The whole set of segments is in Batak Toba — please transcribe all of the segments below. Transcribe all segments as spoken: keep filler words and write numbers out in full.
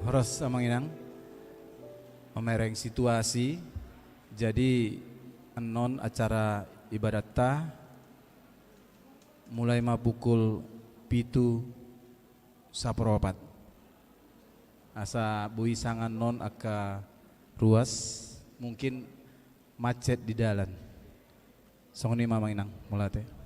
Horas Amang Inang, mamereng situasi. Jadi annon acara ibadatta mulai ma pukul pitu saperopat. Asa boi sanga annon angka ruas, mungkin macet di dalan. Songon i ma Amang Inang, mauliate.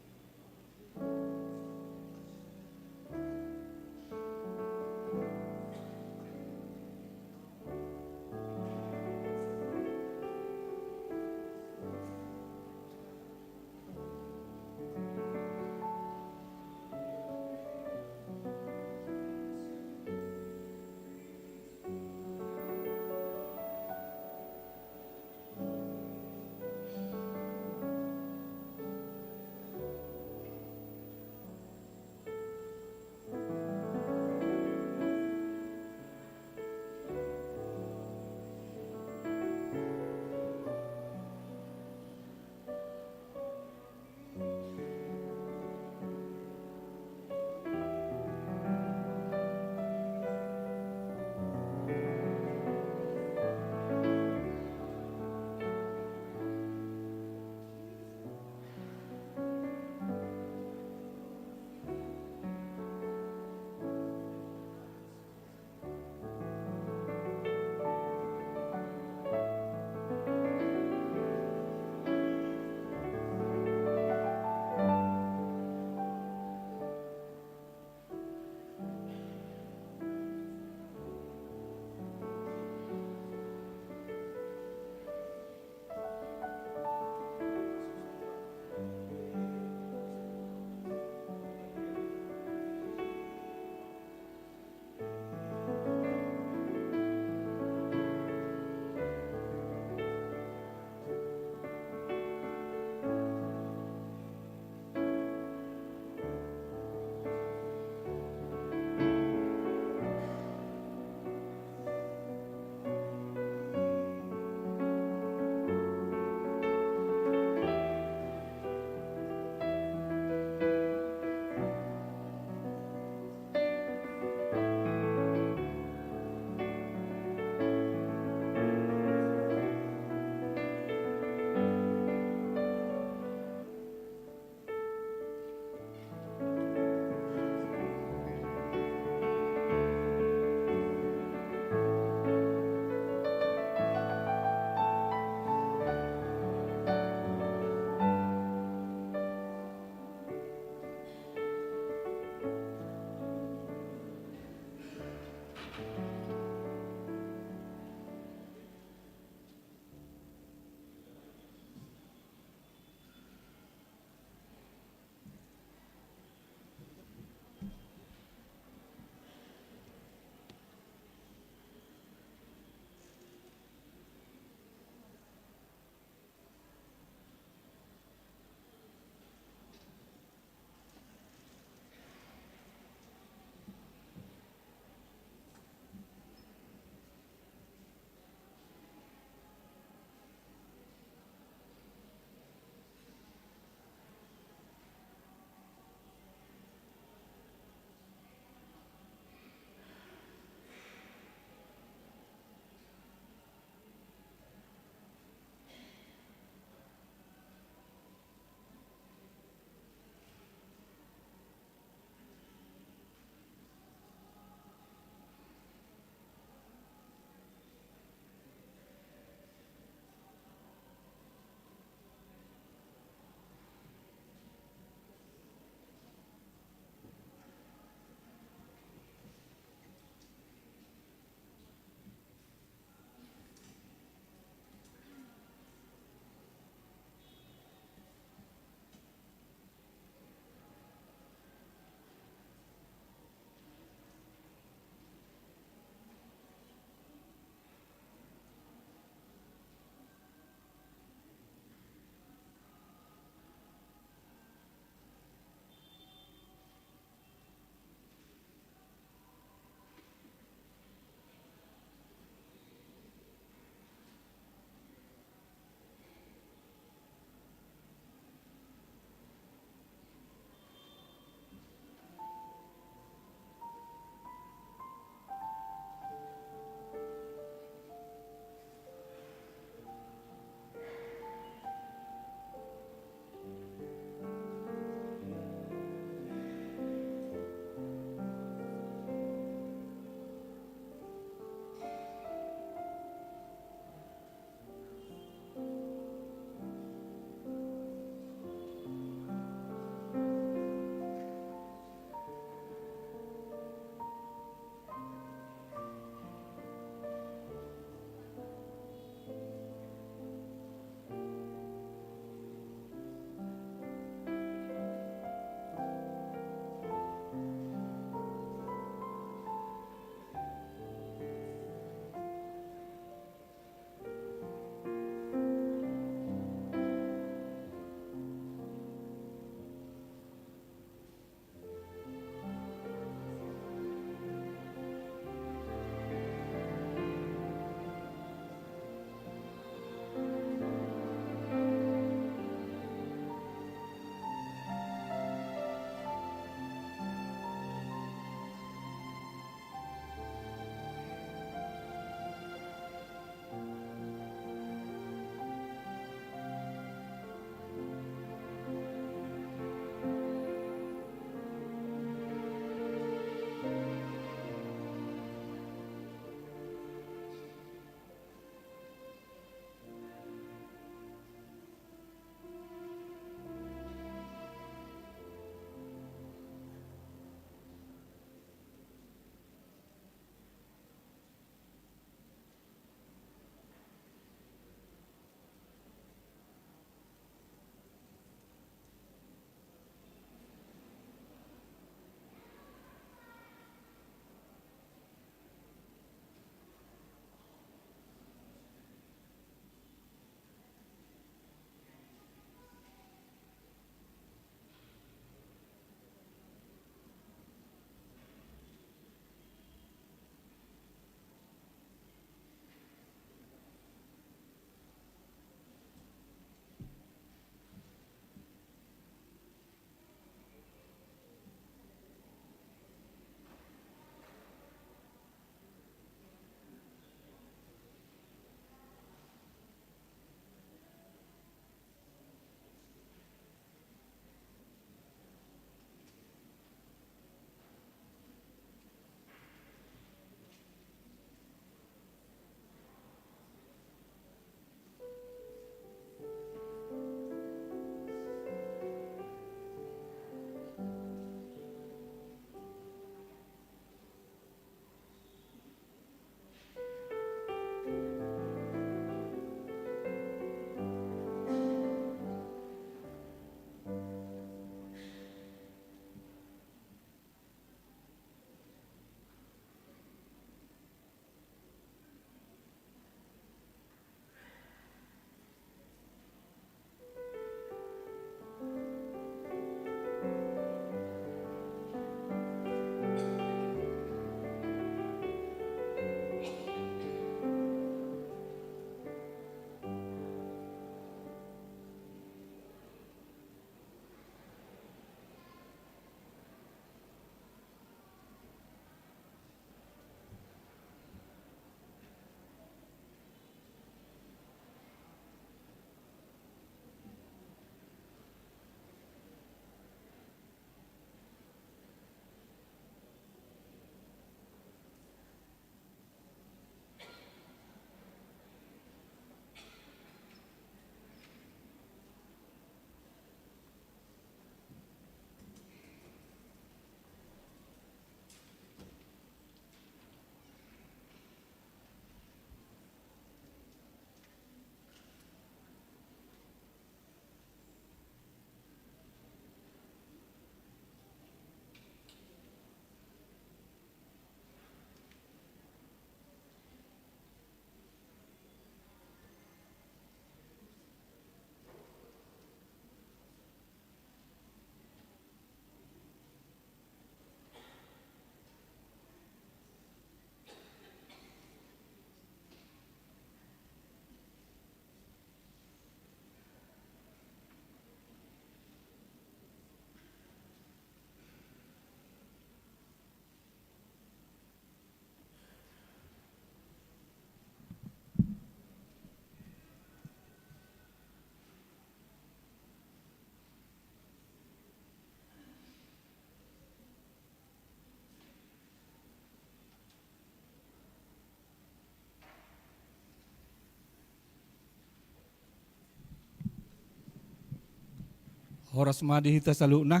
Horas ma di hita saluhutna.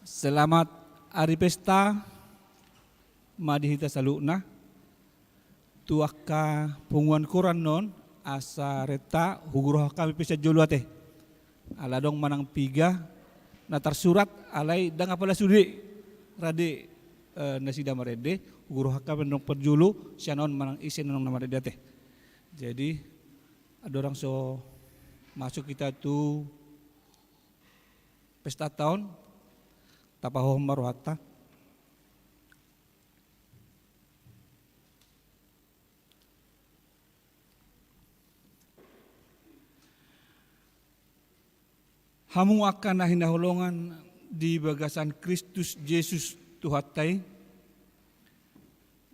Selamat ari pesta ma di hita saluhutna. Tu angka punguan koran on, asa renta hugogohon hami pe sian jolo ate. Ala adong manang piga na tarsurat, alai ndang apala sude rade, eh, nasida marende, hugogohon hami annon parjolo sian on manang ise annon na marende ate. Jadi, andorang so masuk hita tu pestanta on, tapahohom ma rohanta. Hamu angka na hinaholongan di bagasan Kristus Jesus Tuhanta i,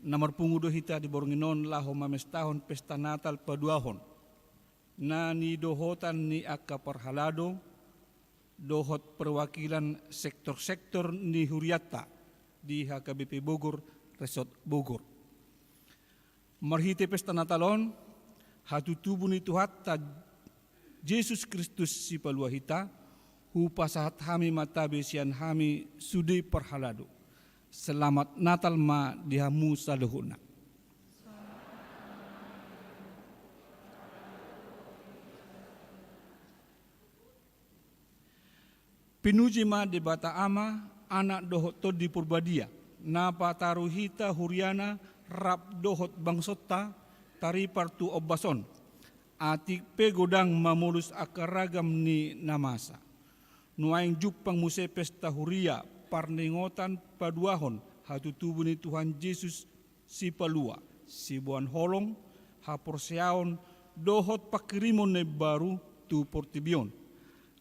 na marpungu do hita di borngin on laho mamestahon pesta Natal paduahon na nidohotan ni angka parhalado dohot perwakilan sektor-sektor ni hurianta di H K B P Bogor, Resort Bogor. Marhite pesta Natal on, hatutubu ni Tuhanta Jesus Kristus Sipalua hita, hupasahat hami ma tabe sian hami sude parhalado. Selamat Natal ma di hamu saluhutna. Pinuji ma Debata Ama, Anak dohot Tondi Porbadia, na pataru hita huriana rap dohot bangsonta taripar tu ombas on, atik pe godang mamolus angka ragam ni na masa. Nuaeng jumpang muse pesta huria parningotan paduahon hatutubu ni Tuhan Jesus Sipalua, siboan holong, haporseaon, dohot pangkirimon na imbaru tu portibi on.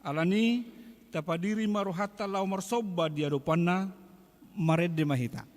Alani, tapadiri ma rohanta laho marsomba di adopanna, marende ma hita.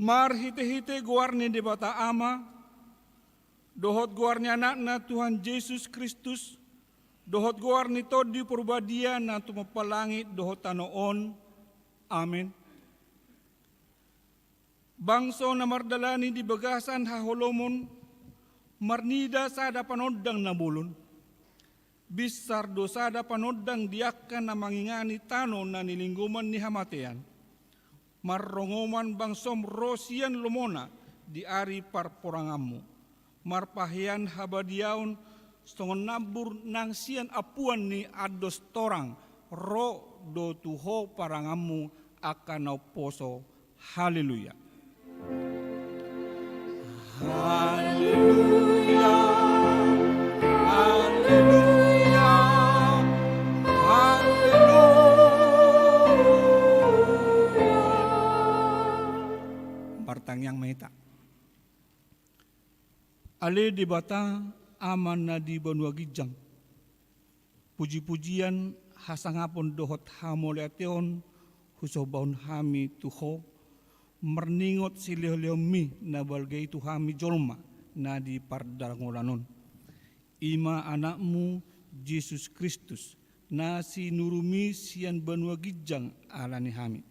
Marhitehite goar ni Debata Ama, dohot goar ni Anakna Tuhan Jesus Kristus, dohot goar ni Tondi Porbadia na tumompa langit dohot tano on. Amen. Bangso na mardalani di bagasan haholomon, marnida sada panondang na bolon. Binsar do sada panondang di angka na mangingani tano na nilinggoman ni hamatean. Marrongoman bangsom ro sian lomona di ari parporanganmu. Marpahean habadiaon songon nambur nang sian ampuan ni andos torang, ro do tu ho paranganmu angka na umposo. Haleluya. Haleluya. Haleluya. Haleluya. Martangiang ma hita. Ale Debata, Ama na di banua ginjang, pujipujian, hasangapon dohot hamauliateon husombahon hami tu Ho, marningot silehonlehonmi na balga i tu hami jolma na di pardangolanon. I ma Anakmu Jesus Kristus, na sinurumi sian banua ginjang ala ni hami.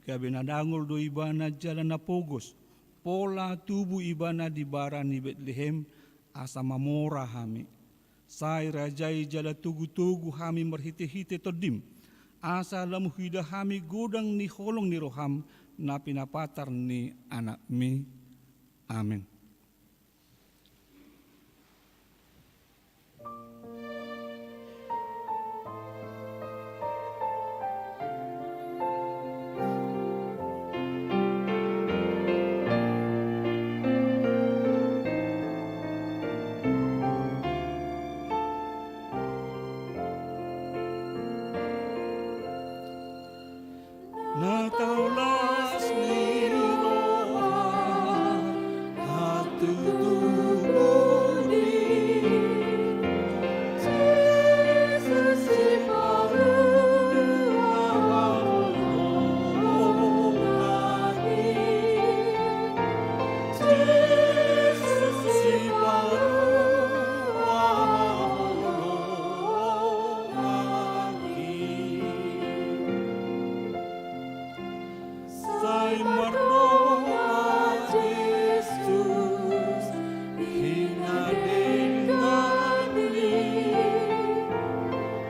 Gabe na dangol do Ibana jala na pogos, pola tubu Ibana di bara ni Betlehem, asa mamora hami. Sai rajai jala togutogu hami marhitehite Tondim, asa lam huida hami godang ni holong ni roham na pinapatar ni Anakmi. Amen. Na taulas ni roha, hatutubu ni Jesus sipaluahon nami. Jesus sipaluahon nami. Sai mardoa Jesus, hinadenggan ni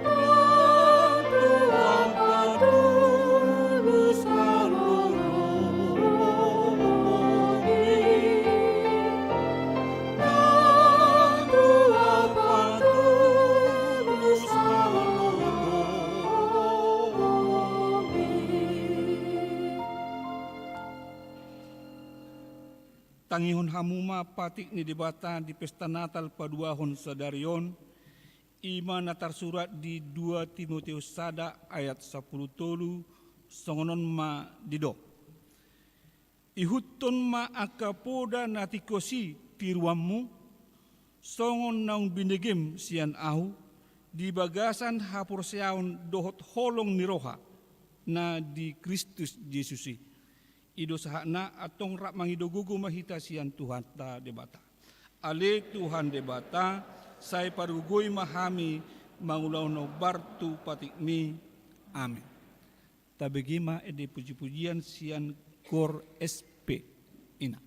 Tuhan patulus halolomi. Tangihon hamu ma patik ni Debata di pesta Natal paduahon sadari on, i ma na tarsurat di dua Timoteus sada ayat sampulu tolu, songon on ma didok. Ihuthon ma angka poda na tingkos i tiruanmu, songon naung binegem sian ahu, di bagasan haporseaon dohot holong ni roha na di Kristus Jesus i. I do sahatna, antong rap mangido gogo ma hita sian Tuhanta Debata. Ale Tuhan Debata, sai pargogoi ma hami mangulahon hombar tu patikmi. Amen. Tabege ma ende pujipujian sian Gor S P, ina.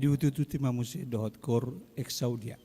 Diuti-uti ma muse dohot koor Exaudia.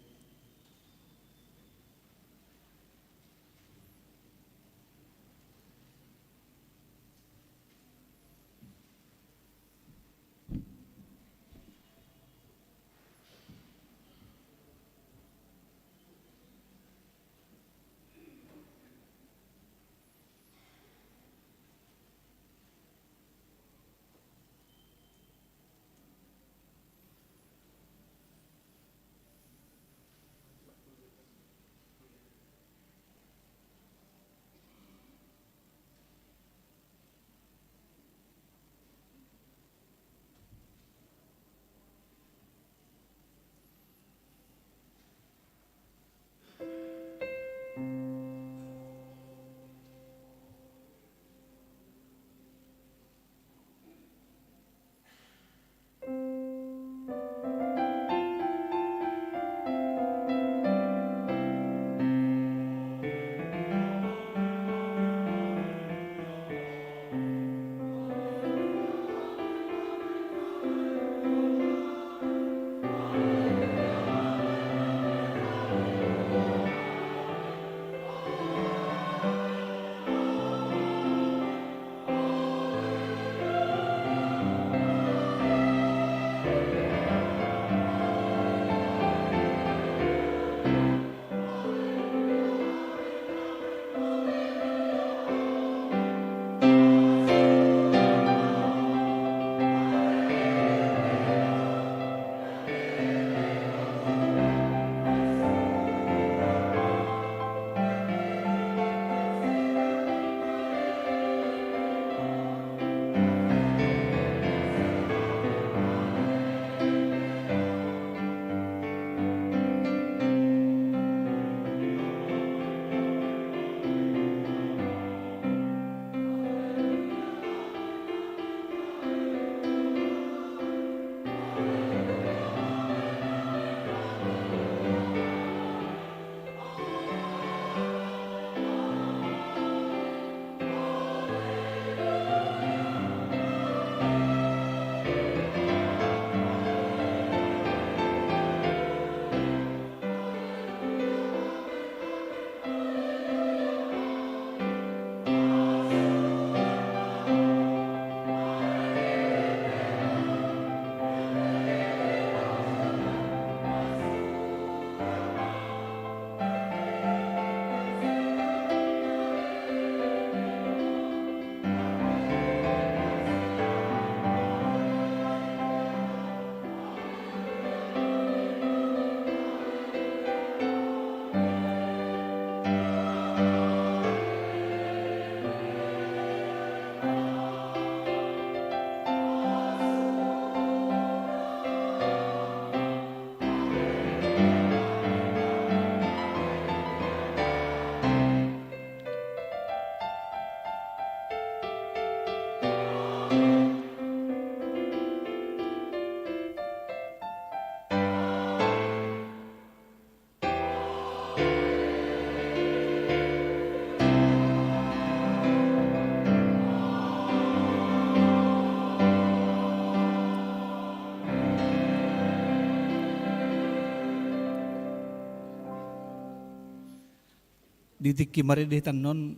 Di tingki marende hita annon,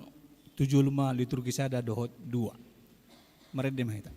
tu jolo ma liturgi sada dohot dua. Marende ma hita.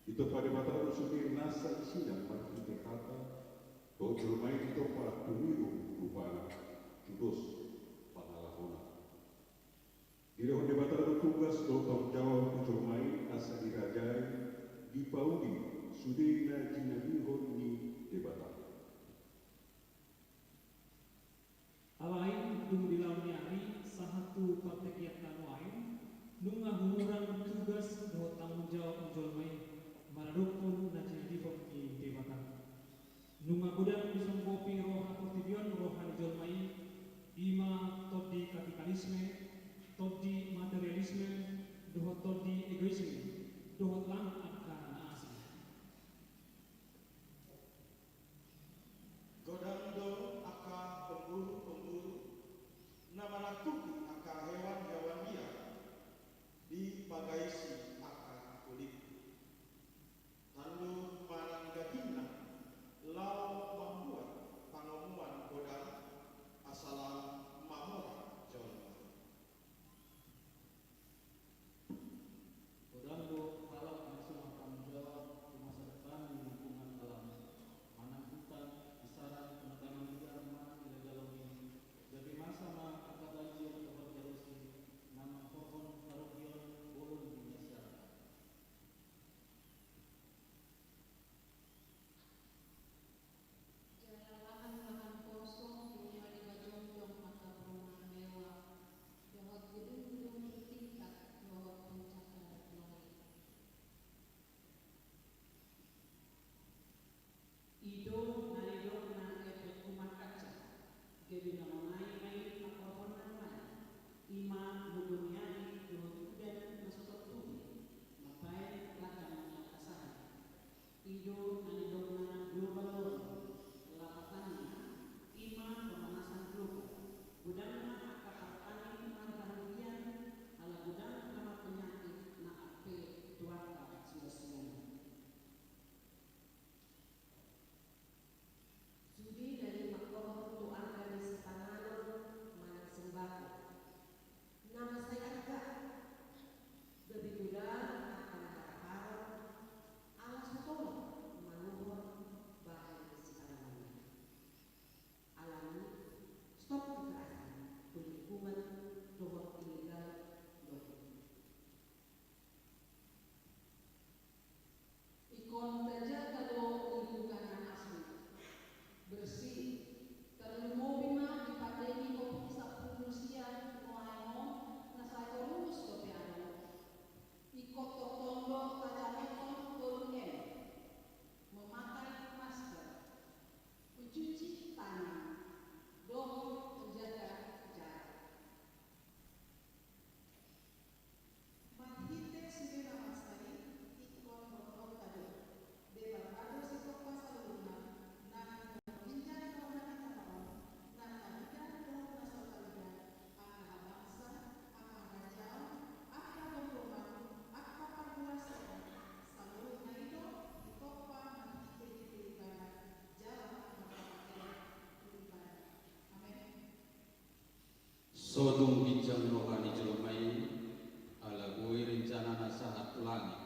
Ditompa Debata do sude nasa isina marhite hata, dohot jolma i ditompa tumiru rupana, tudos pangalahona. Dilehon Debata do tugas dohot tanggung jawab tu jolma i asa dirajai, dipauli sude na jinadihon ni Debata. Alai dung di laon ni ari sahat tu partingkian tano i, nunga humurang tugas dohot tanggung jawab ni jolma i maradophon na jinadihon ni Debata. Nunga godang disonggopi roha portibi on roha ni jolma i, i ma tondi kapitalisme, tondi materialisme, dohot tondi egoisme, dohot lang angka na asing. Godang do angka pemburu-pemburu na manangkupi angka hewan-hewan liar, dipagaisi angka kulit. Tandu manang dagingna laho mambuat pangomoan godang asa lam mamora jolma. Godang do halak na so martanggung jawab tu masa depan ni lingkungan alam, manang hutan, bisarang, penebangan liar manang illegal logging, gabe masa ma angka banjir dohot erosi na manghorhon harugion bolon di masyarakat. Jala lahan-lahan kosong nunga dipajongjong angka perumahan mewah dohot gedung-gedung bertingkat dohot pencakar langit. I do na nidokna epek umah kaca, gabe na mamai ma i pangkorhonna nuaeng, i ma mudoniari dohot udan na so tontu be mambaen ragam angka sahat. I do na nidokna global warming, lapatanna i ma pemanasan global, godangna angka partaning marharugian, ala godang na marpenyakit na ampe tu angka silas ni anak. Sude na di mangkorhon tu arga ni sipanganon manang sembako na mansai arga, gabe godang angka na harap-harap, ala so tolap manuhor bahen sipanganon. Alani, stop kekerasan tu lingkungan dohot illegal logging. Ingkon tajaga do lingkungan na asli, bersih, tarlumobi ma di pandemi covid sampulu sia nuaeng on na sai torus dope adong. Ingkon tongtong do tajamehon tolu M, memakai masker, mencuci tangan, dohot menjaga jarak. Marhite sude na masa i, ingkon botoonta do, Debata do sitompa saluhutna, nang na maminjam roha ni tano on, na tarida dohot na so tarida, angka habangsa, angka harajaon, angka gomgoman, angka parhorasan, saluhutna i do ditompa marhite ni Ibana, jala marhite ni Ibana. Amen. So tung ginjang roha ni jolma i, ala boi rencanana sahat tu langit,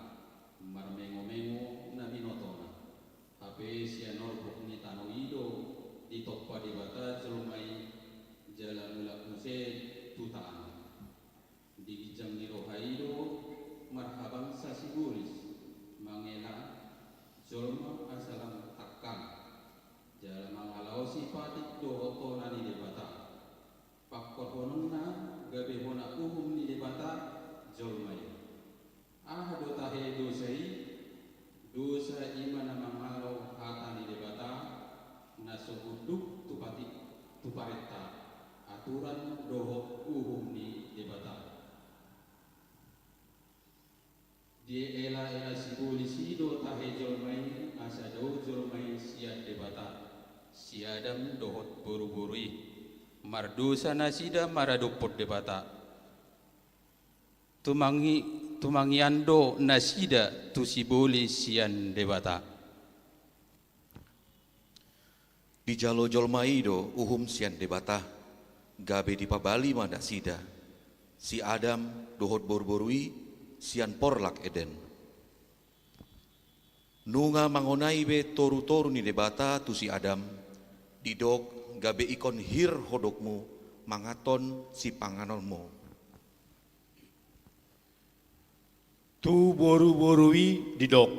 marmengomengo na binotona. Hape sian orbuk ni tano i do ditompa Debata jolma i, jala mulak muse tu tano. Di ginjang ni roha i do marhabangsa sibolis, mangela jolma asa lam tangkang, jala mangalaosi patik dohot tona ni Debata. Pangkorhononna gabe hona uhum ni Debata jolma i. Aha do tahe dosa i? Dosa i ma na mangalo hata ni Debata, na so unduk tu patik, tu parenta, aturan dohot uhum ni Debata. Dielaela sibolis i do tahe jolma i, asa dao jolma i sian Debata, si Adam dohot boruboru i. Mardosa nasida maradophon Debata. Tumangi-, tumangian do nasida tu sibolis sian Debata. Dijalo jolma i do uhum sian Debata, gabe dipabali ma nasida, si Adam dohot boruboru i, sian porlak Eden. Nunga mangonai be torutoru ni Debata tu si Adam, didok gabe ingkon hir hodokmu manganhon sipanganonmu. Tu boruboru i didok: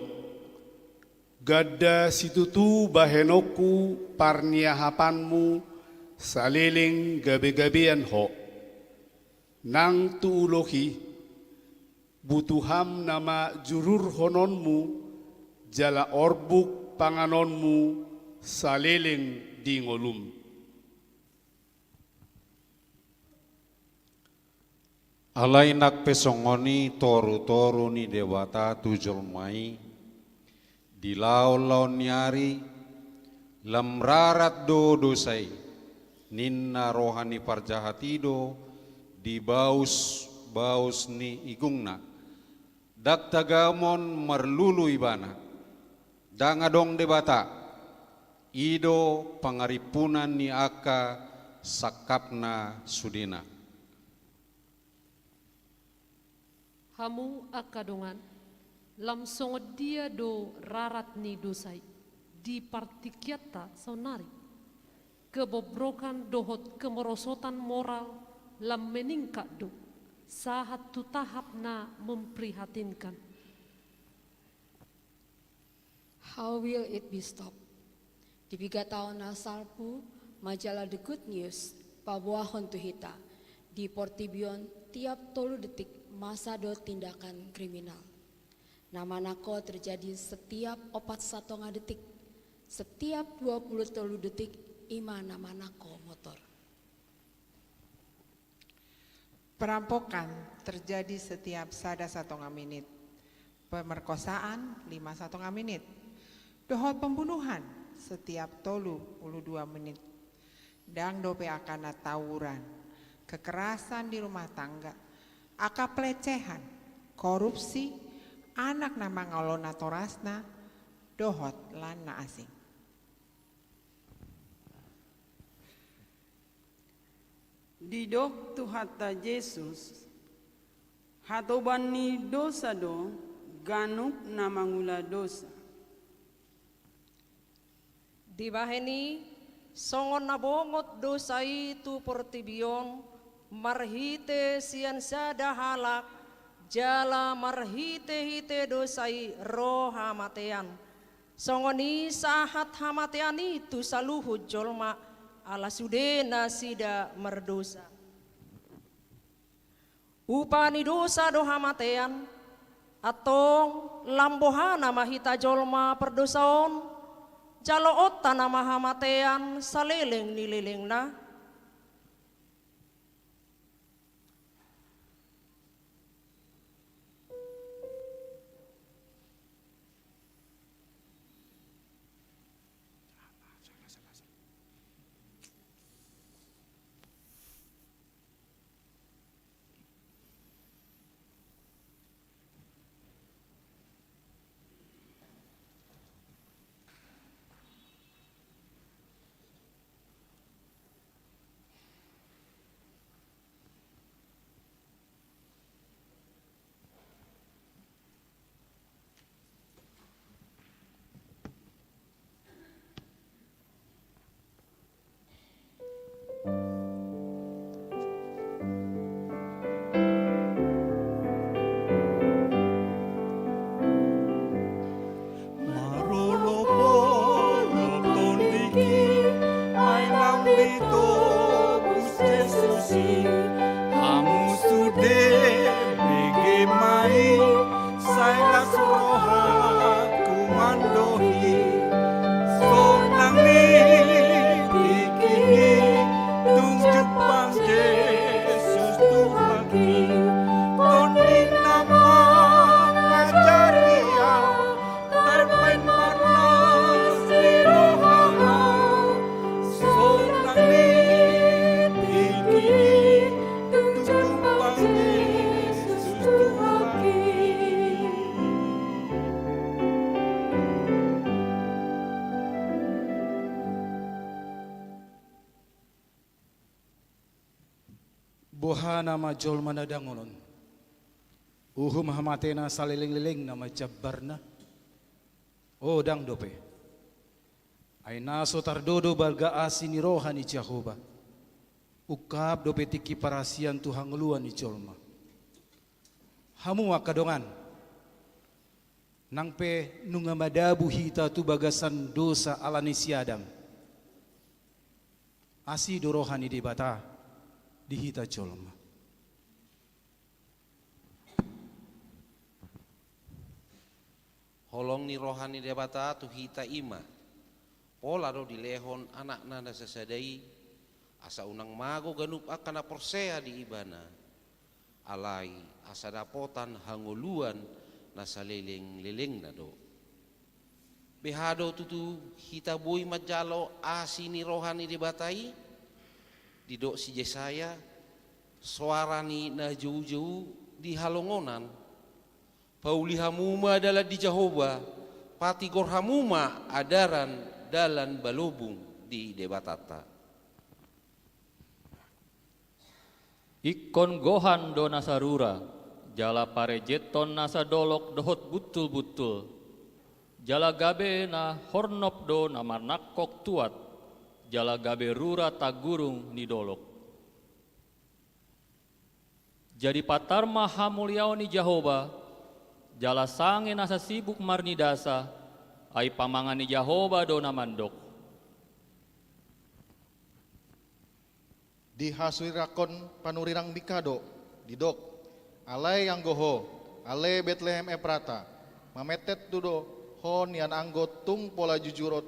Ganda situtu bahenonku parniahapanmu saleleng gabegabean ho. Nang tu ulohi, butuham nama jururhononmu jala orbuk panganonmu saleleng di ngolum. Alai nang pe songon i torutoru ni Debata tu jolma i, di laonlaon ni ari, lam rarat do dosa i, ninna roha ni parjahat i do di bausbaus ni igungna. Ndang tagamon marlulu ibana, ndang adong Debata, i do pangarimpunan ni angka sangkapna sudena. Hamu angka dongan, lam songon dia do rarat ni dosa i di partingkianta saonnari? Kebobrokan dohot kemerosotan moral lam meningkat do, sahat tu tahap na memprihatinkan. How will it be stopped? Di piga taon na salpu, majalah The Good News paboahon tu hita, di portibi on tiap tolu detik masa do tindakan kriminal. Na manang ho terjadi setiap opat satonga detik, setiap dua puluh tolu detik ima na manang ho motor. Perampokan terjadi setiap sada satonga minit. Pemerkosaan lima satonga minit. Dohot pembunuhan setiap tolu puluh dua minit. Ndang dope angka na tawuran, kekerasan di rumah tangga, angka pelecehan, korupsi, anak na mangalo natorasna, dohot lan na asing. Didok Tuhanta Jesus, hatoban ni dosa do ganup na mangula dosa. Dibahen i, songon na bongot dosa i tu portibi on, marhite sian sada halak, jala marhitehite dosa i ro hamatean. Songon i sahat hamatean i tu saluhut jolma, ala sude nasida mardosa. Upa ni dosa do hamatean, antong lam boha nama hita jolma pardosa on, jaloonta nama hamatean saleleng ni lelengna? Marolopolop tondik i, ai nang ditobus Jesus i. Hamu sude bege ma i, sai las rohangku mandohi. Sonang ni tingki i, tung jumpang Jesus Tuhanki. Tondi na mangajari au, tarbaen ma las ni rohangku. Sonang ni tingki i, tung jumpang Jesus Tuhanki. Boha nama jolma na dangol on? Uhum hamatena salelenglelengna ma jambarna. Godang dope. Ai na so tardodo balga asi ni roha ni Jahowa, ungkap dope tingki parasian tu hangoluan ni jolma. Hamu angka dongan, nang pe nunga madabu hita tu bagasan dosa ala ni si Adam, asi do roha ni Debata di hita jolma. Holong ni roha ni Debata tu hita i ma, pola do dilehon Anakna na sasada i, asa unang mago ganup angka na porsea di Ibana, alai asa dapotan hangoluan na salelenglelengna do. Beha do tutu hita boi manjalo asi ni roha ni Debata i? Didok si Jesaya, soara ni na joujou di halongonan. Pauli hamu ma dalan di Jahowa, patigor hamu ma adaran dalan balobung di Debatanta. Ingkon gohan do nasa rura, jala parejenhon nasa dolok dohot buntulbuntul. Jala gabe na hornop do na marnangkok tuat, jala gabe rura tanggurung ni dolok. Jadi patar ma hamuliaon ni Jahowa, jala sange nasa sibuk marnidasa, ai pamangan ni Jahowa do na mandok. Dihasurirangkon panurirang bingka do, didok, ale anggo ho, ale Betlehem Eprata, mamettet do ho nian anggo tung pola jujurhon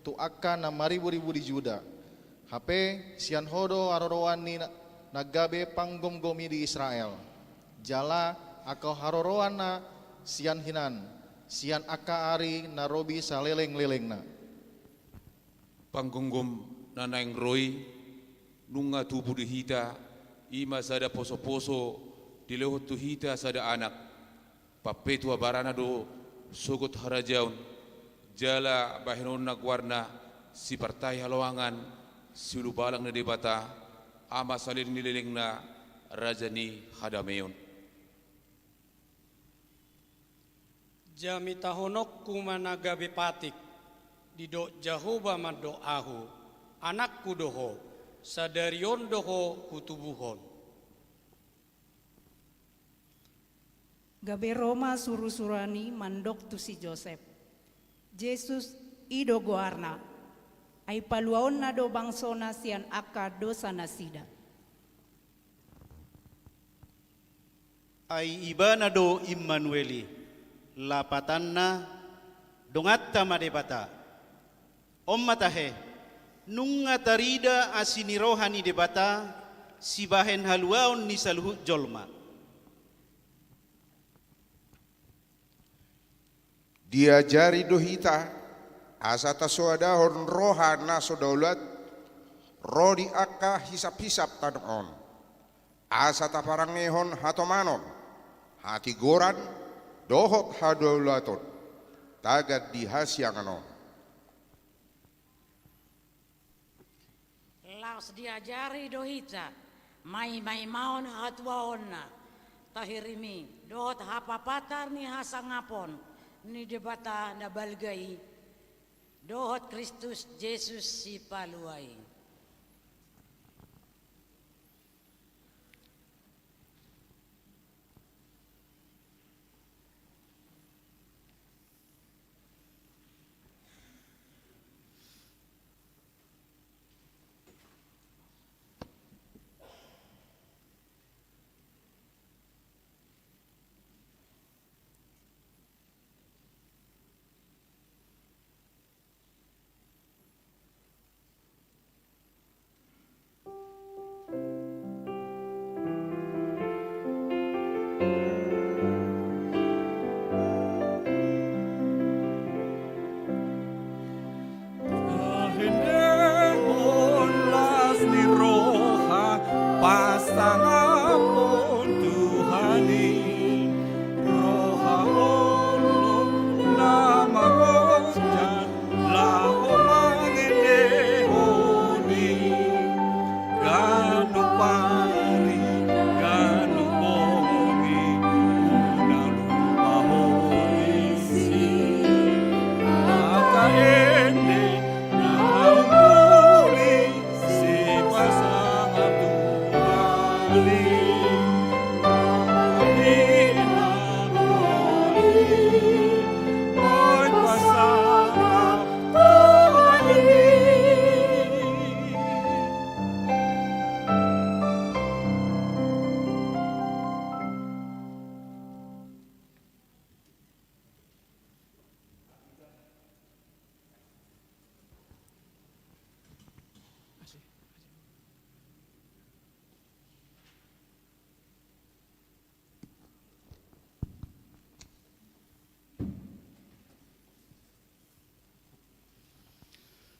tu angka na mariburibu di Juda. Hape sian ho do haroroan ni na, na gabe panggomgomi di Israel. Jala angka haroroanna sian hinan, sian angka ari na robi salelenglelengna. Panggomgom na naeng ro i, nunga tubu di hita, i ma sada posoposo, dilehon tu hita sada anak. Pampetua barana do sogot harajaon, jala bahenonna goarna Sipartahi Haloangan, Siulubalang ni Debata, Ama salelenglelengna, Raja ni hadameon. Jamitahononku ma na gabe patik, didok Jahowa mandok ahu, anakku do ho, sadari on do ho hutubuhon. Gabe ro ma surusuruan i mandok tu si Josep, Jesus i do goarna, ai paluaonna do bangsona sian angka dosanasida. Ai Ibana do Immanuel i, lapatanna donganta ma Debata. On ma tahe, nunga tarida asi ni roha ni Debata sibahen haluaon ni saluhut jolma. Diajari do hita asa tasoadahon roha na so daulat ro di angka hisaphisap tano on, asa taparangehon hatomanon, hatigoran, dohot hadaulaton tagan di hasiangan on. Laos diajari do hita maimaimaon hatuaonna, tahirimi dohot hapapatar ni hasangapon ni Debata na balga i, dohot Kristus Jesus Sipalua i.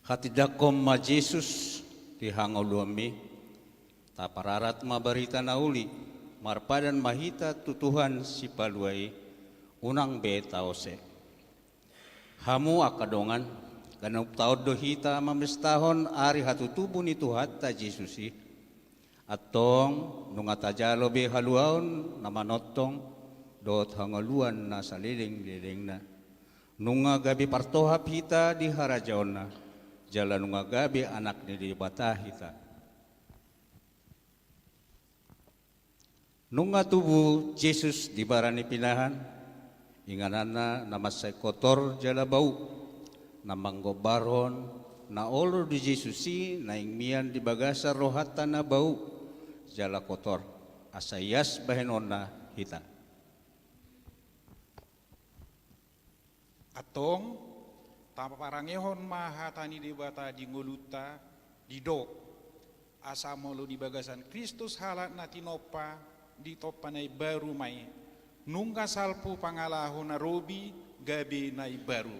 Hatindangkon ma Jesus di hangoluanmi, tapararat ma barita na uli, marpadan ma hita tu Tuhan Sipalua i, unang be taose. Hamu angka dongan, ganup taon do hita mamestahon ari hatutubu ni Tuhanta Jesus i. Antong, nunga tajalo be haluaon na manongtong dohot hangoluan na salelenglelengna. Nunga gabe partohap hita di harajaonna, jala nunga gabe anak ni Debata hita. Nunga tubu Jesus di bara ni pinahan, ingananna na mansai kotor jala bau, na manggombarhon na olo di Jesus i naeng mian di bagasan rohanta na bau jala kotor, asa ias bahenonna hita. Antong, taparangehon ma hata ni Debata di ngolunta, didok: Asa molo di bagasan Kristus halak na tinompa, ditompa na imbaru ma i. Nunga salpu pangalaho na robi, gabe na imbaru.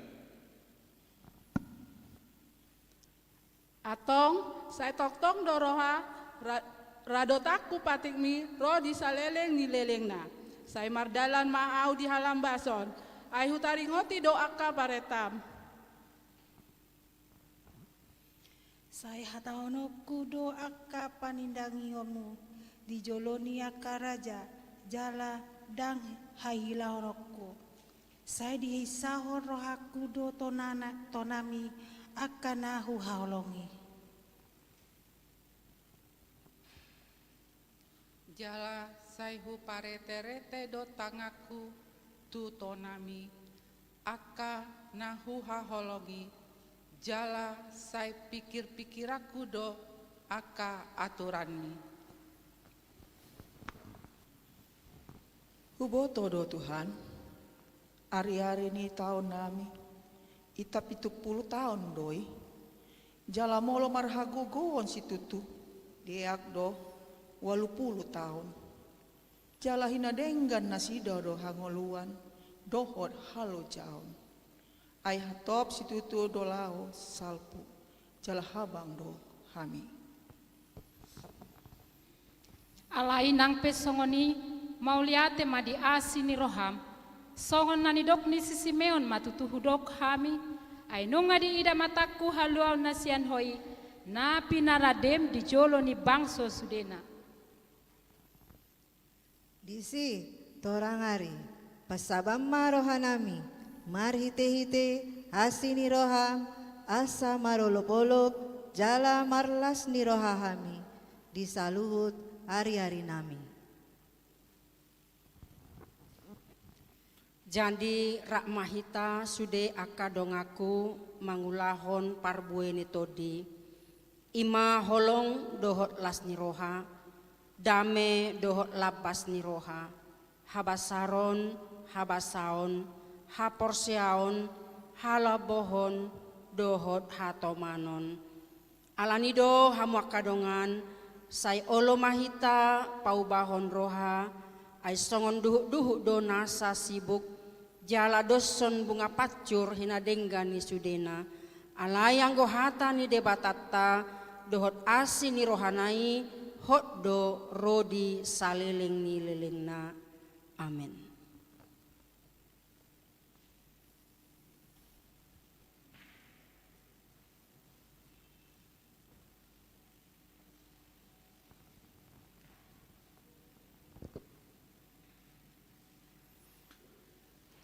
Antong, sai tongtong do roha, ra-, radotanku patikmi ro di saleleng ni lelengna. Sai mardalan ma ahu di halambason, ai hutaringoti do angka barentam. Sai hatahononku do angka panindangionmu di jolo ni angka raja, jala ndang hahilahononku. Sai dihinsahon rohangku do tonana, tonami angka na huhaholongi. Jala sai hupareterete do tanganku tu tonami angka na huhaholongi, jala sai pikirpikiranku do angka aturanmi. Huboto do Tuhan, ariari ni taonnami, i tapitumpulu taon do i, jala molo marhagogoon situtu, deak do ualupulu taon. Jala hinadenggan nasida do hangoluan dohot halojaon. Ai hatop situtu do laho salpu, jala habang do hami. Alai nang pe songon i, mauliate ma di asi ni roham, songon na nidok ni si Simeon ma tutu hudok hami, ai nunga diida matangku haluaon na sian Ho i, na pinarandem di jolo ni bangso sudena. Disi, torang ari, pansabam ma rohanami, marhitehite asi ni roham, asa marolopolop jala marlas ni roha hami di saluhut ariarinami. Jadi rap ma hita sude angka donganku mangulahon parbue ni tondi, i ma holong dohot las ni roha, dame dohot lambas ni roha, habasaron, habasaon, haporseaon, halambohon, dohot hatomanon. Alani do hamu angka dongan, sai olo ma hita paubahon roha, ai songon duhutduhut do nasa sibuk, jala doshon bunga pancur hinadenggan ni sudena. Alai anggo hata ni Debatanta dohot asi ni rohana i hot do ro di saleleng ni lelengna. Amen.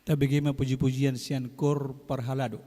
Tabege ma pujipujian sian kor parhalado.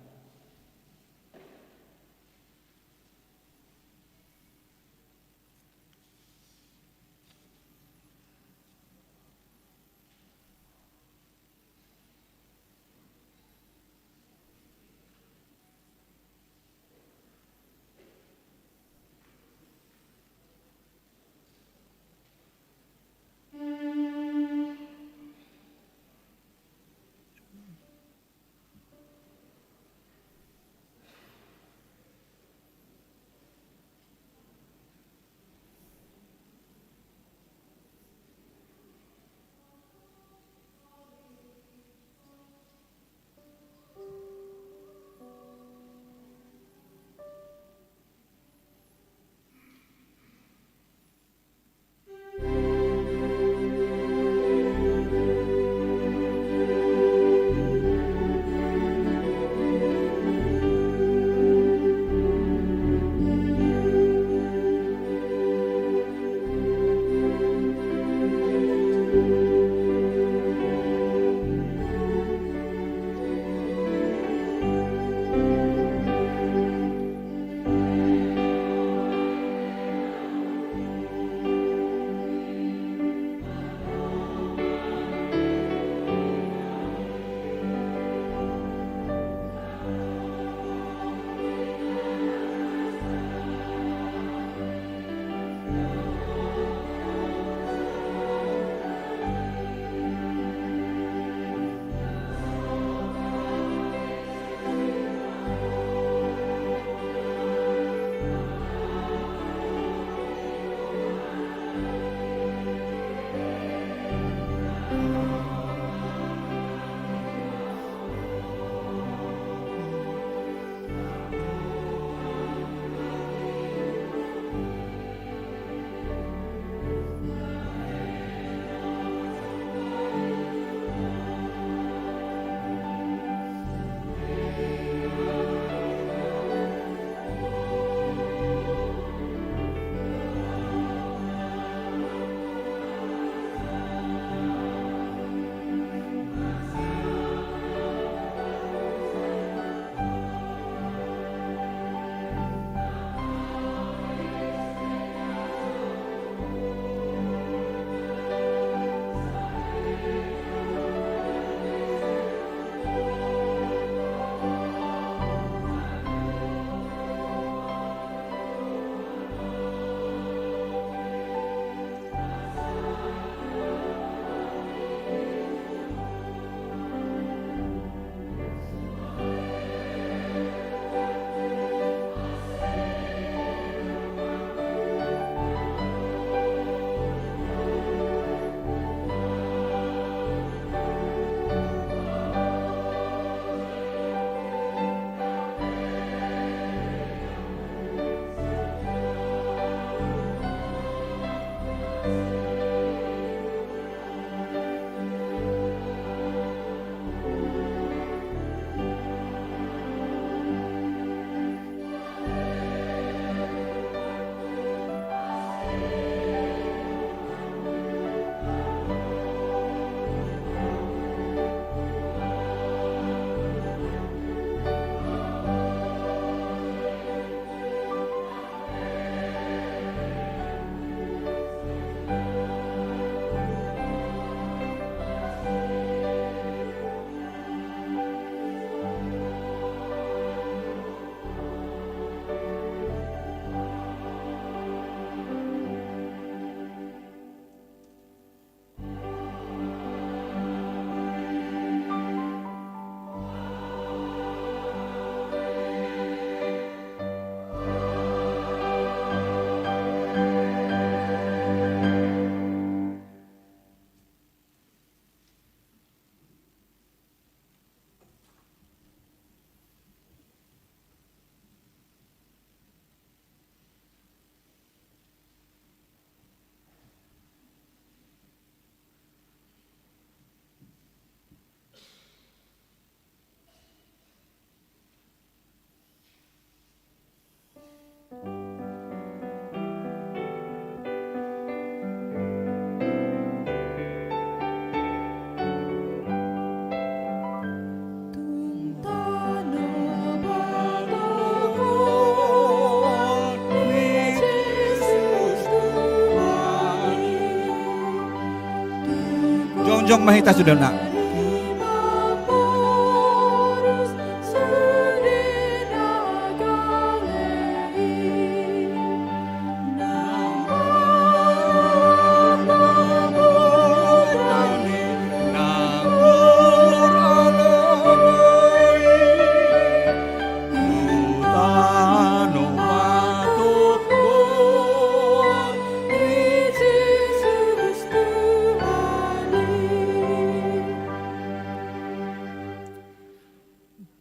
Jongjong ma hita sude na.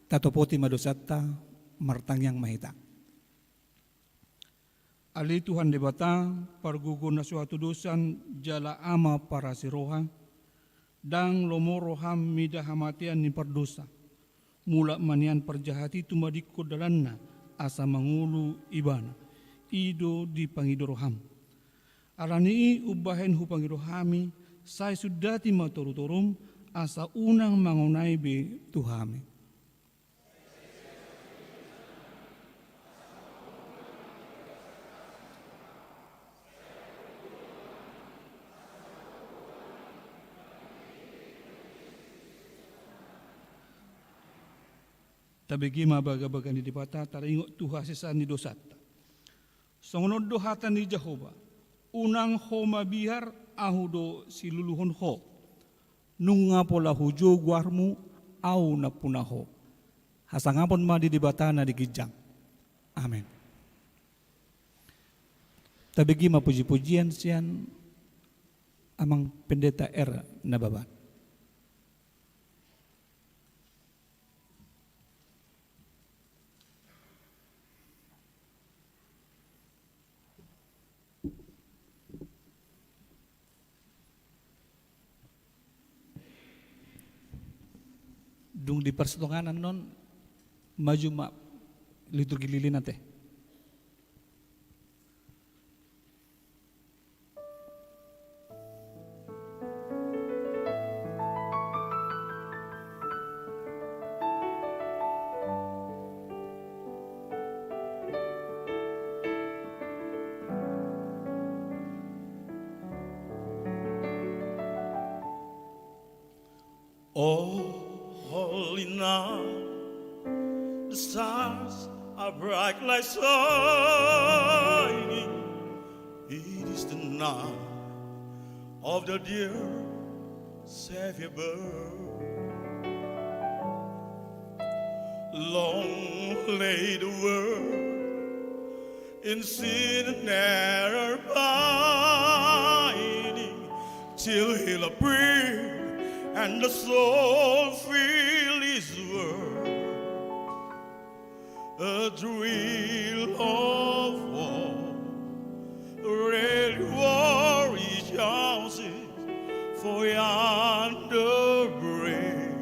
Tatopoti ma dosanta, martangiang ma hita. Ale Tuhan Debata, pargogo na so hatudosan jala Ama parasi roha, ndang lomo roham mida hamatean ni pardosa. Mulak ma nian parjahat i tumadingkon dalanna asa mangolu ibana. I do dipangido roham. Ala ni i umbahen hupangido hami, sai sundati ma torutorum, asa unang mangonai be tu hami. Tabege ma bagabaga ni Debata, taringot tu hasesaan ni dosanta. Songon on do hata ni Jahowa: Unang ho mabiar, Ahu do siluluhon ho. Nunga pola hujou goarmu, Ahu nampuna ho. Hasangapon ma di Debata na di ginjang. Amen. Tabege ma pujipujian sian Amang Pendeta R. Nababan. Dung di parsitonganan on, maju ma liturgi lilin ate. O holy night, the stars are brightly shining. It is the night of the dear Savior birth. Long lay the world in sin and error pining, till he'll appear and the soul feel his worth. A thrill of war, red war rejoices, for yonder brave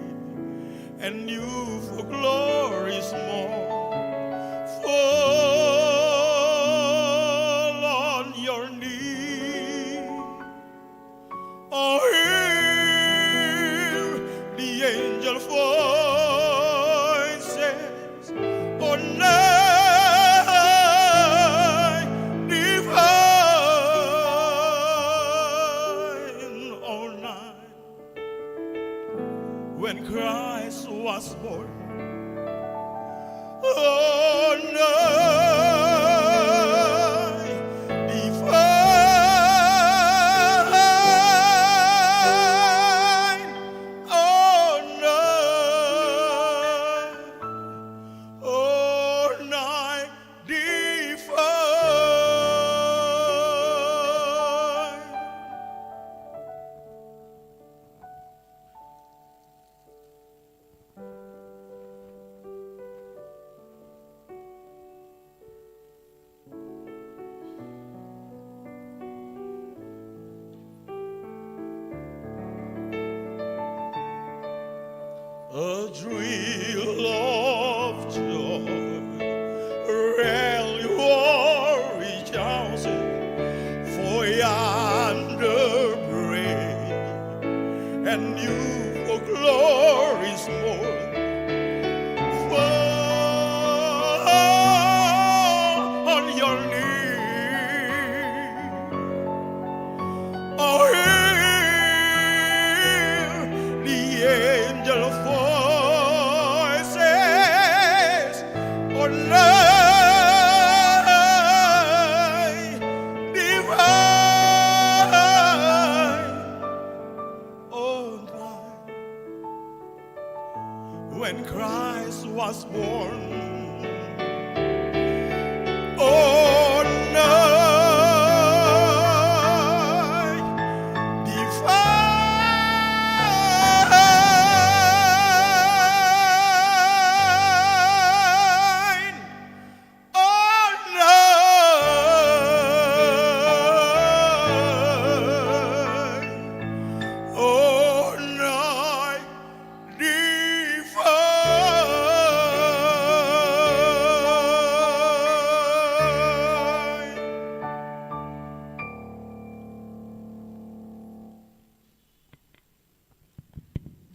and new for glory's morn. Fall on your knees. O hear the angel voices, O night,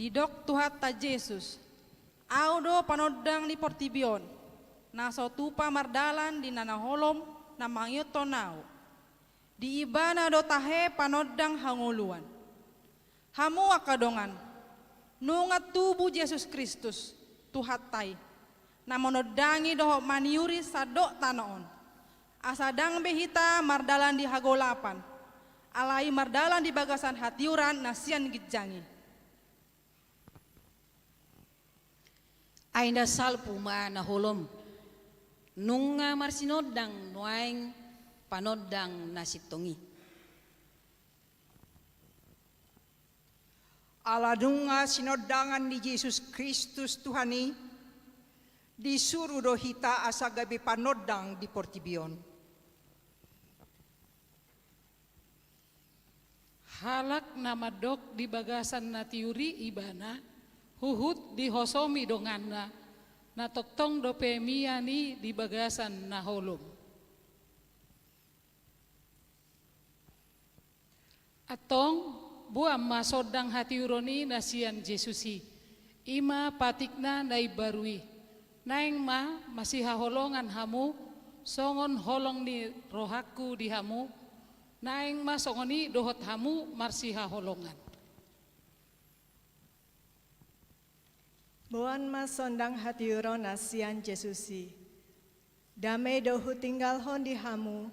Didok Tuhanta Jesus: Ahu do panondang ni portibi on, na so tupa mardalan di na, na holom na mangihuthon ahu. Di Ibana do tahe panondang hangoluan. Hamu angka dongan, nunga tubu Jesus Kristus, Tuhanta i, na manondangi dohot maniuri sandok tano on, asa ndang be hita mardalan di hagolapan, alai mardalan di bagasan hatiuron na sian ginjang i. Ai na salpu ma na holom, nunga marsinondang nuaeng panondang na sintong i. Ala nunga sinondangan ni Jesus Kristus Tuhan i, disuru do hita asa gabe panondang di portibi on. Halak na mandok di bagasan na tiur i Ibana, huhut dihosomi donganna, na tongtong dope mian i di bagasan na holom. Antong, boan ma sondang hatiuron i na sian Jesus i, i ma patikna na imbaru i. Naeng ma marsihaholongan hamu, songon holong ni rohangku di hamu, naeng ma songon i dohot hamu marsihaholongan. Boan ma sondang hatiuron na sian Jesus i. Dame do hutinggalhon di hamu,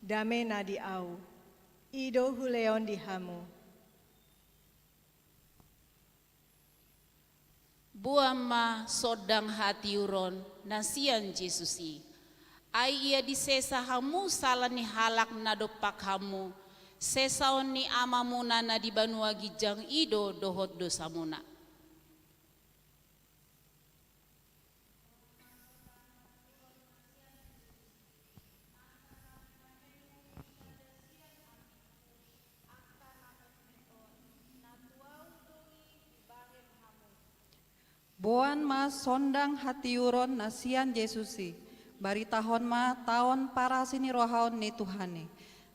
dame na di ahu, i do hulehon di hamu. Boan ma sondang hatiuron na sian Jesus i. Ai ia disesa hamu sala ni halak na dompak hamu, sesaon ni Amamuna na di banua ginjang i do dohot dosamuna. Boan ma sondang hatiuron na sian Jesus i, baritahon ma taon parasinirohaon ni Tuhan i,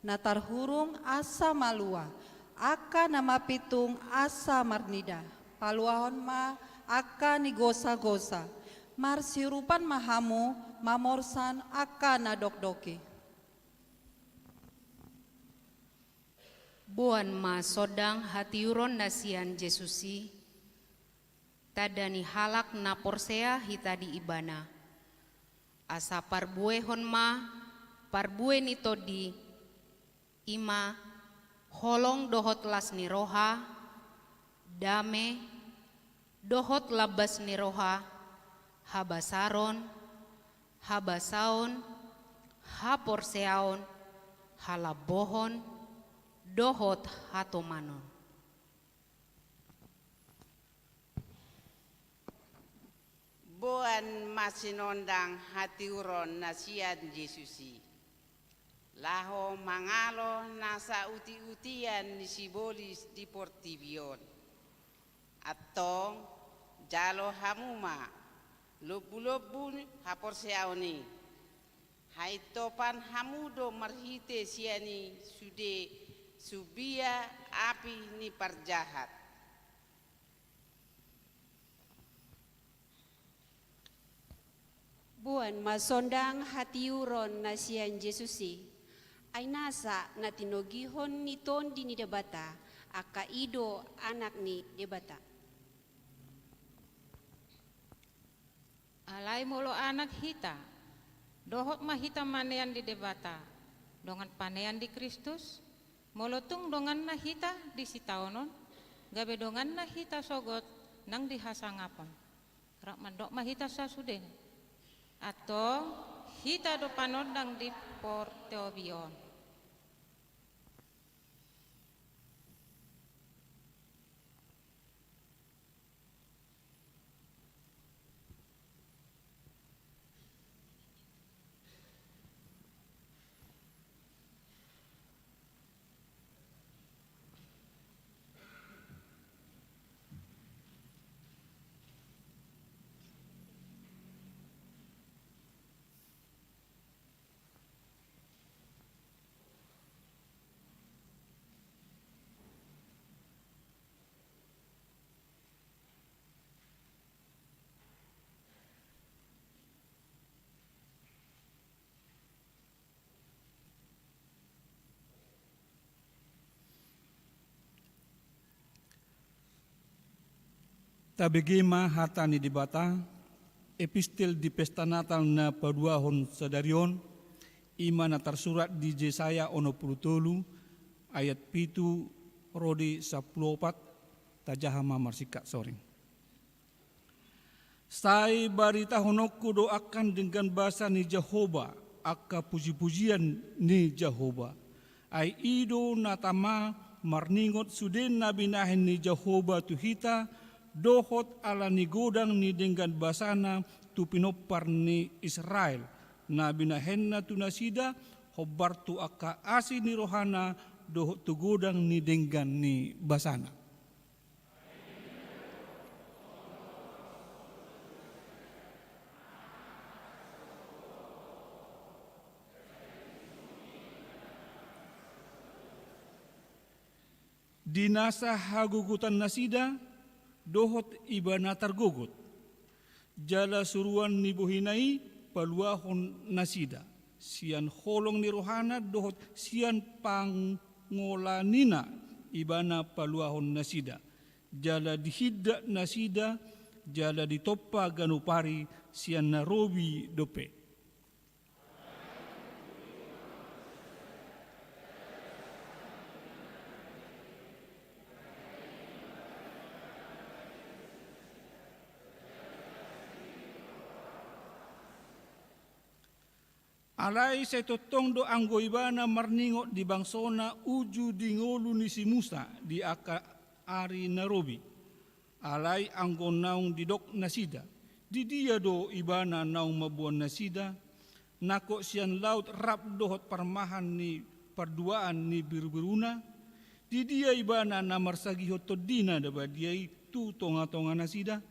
na tarhurung asa malua, angka na mapitung asa marnida, paluahon ma angka nigosagosa, marsiurupan ma hamu mamorsan angka na dokdok i. Boan ma sondang hatiuron na sian Jesus i, tanda ni halak na porsea hita di Ibana, asa parbuehon ma parbue ni Tondi, i ma holong dohot las ni roha, dame, dohot lambas ni roha, habasaron, habasaon, haporseaon, halambohon, dohot hatomanon. Boan ma sinondang hatiuron na sian Jesus i, laho mangalo nasa utiutian ni sibolis di portibi on. Antong, jalo hamu ma lombulombu haporseaon i. Haintopan hamu do marhite sian i sude sumbia api ni parjahat. Boan ma sondang hatiuron na sian Jesus i, ai nasa na tinogihon ni Tondi ni Debata, angka i do Anak ni Debata. Alai molo anak hita, dohot ma hita manean di Debata, dongan panean di Kristus, molo tung donganna hita di sitaonon, gabe donganna hita sogot nang di hasangapon. Rap mandok ma hita sasudena. Antong, hita do panondang di portibi on. Tabege ma hata ni Debata. Epistel di pesta Natal na paduahon sadari on, i ma na tarsurat di Jesaya onom pulu tolu, ayat pitu ro di sampulu opat. Tajaha ma marsingkat soring. Sai baritahononku do angka denggan basa ni Jahowa, angka pujipujian ni Jahowa. Ai i do na tama marningot sude na binahen ni Jahowa tu hita, dohot ala ni godang ni denggan basana tu pinompar ni Israel, na binahenna tu nasida, hombar tu angka asi ni rohana dohot tu godang ni denggan ni basana. Di nasa hagogotan nasida, dohot ibana targogot. Jala suruan ni bohina i paluahon nasida, sian holong ni rohana dohot sian pangolanina ibana paluahon nasida, jala dihindat nasida, jala ditompa ganup ari sian na robi dope. Alai sai tongtong do anggo ibana marningot di bangsona uju di ngolu ni si Musa di angka ari na robi. Alai anggo naung didok nasida, di dia do ibana naung mamboan nasida, nangkok sian laut rap dohot parmahan ni parduaan ni birbiruna? Di dia ibana na marsagihon tondina na badia i tu tongatonga nasida?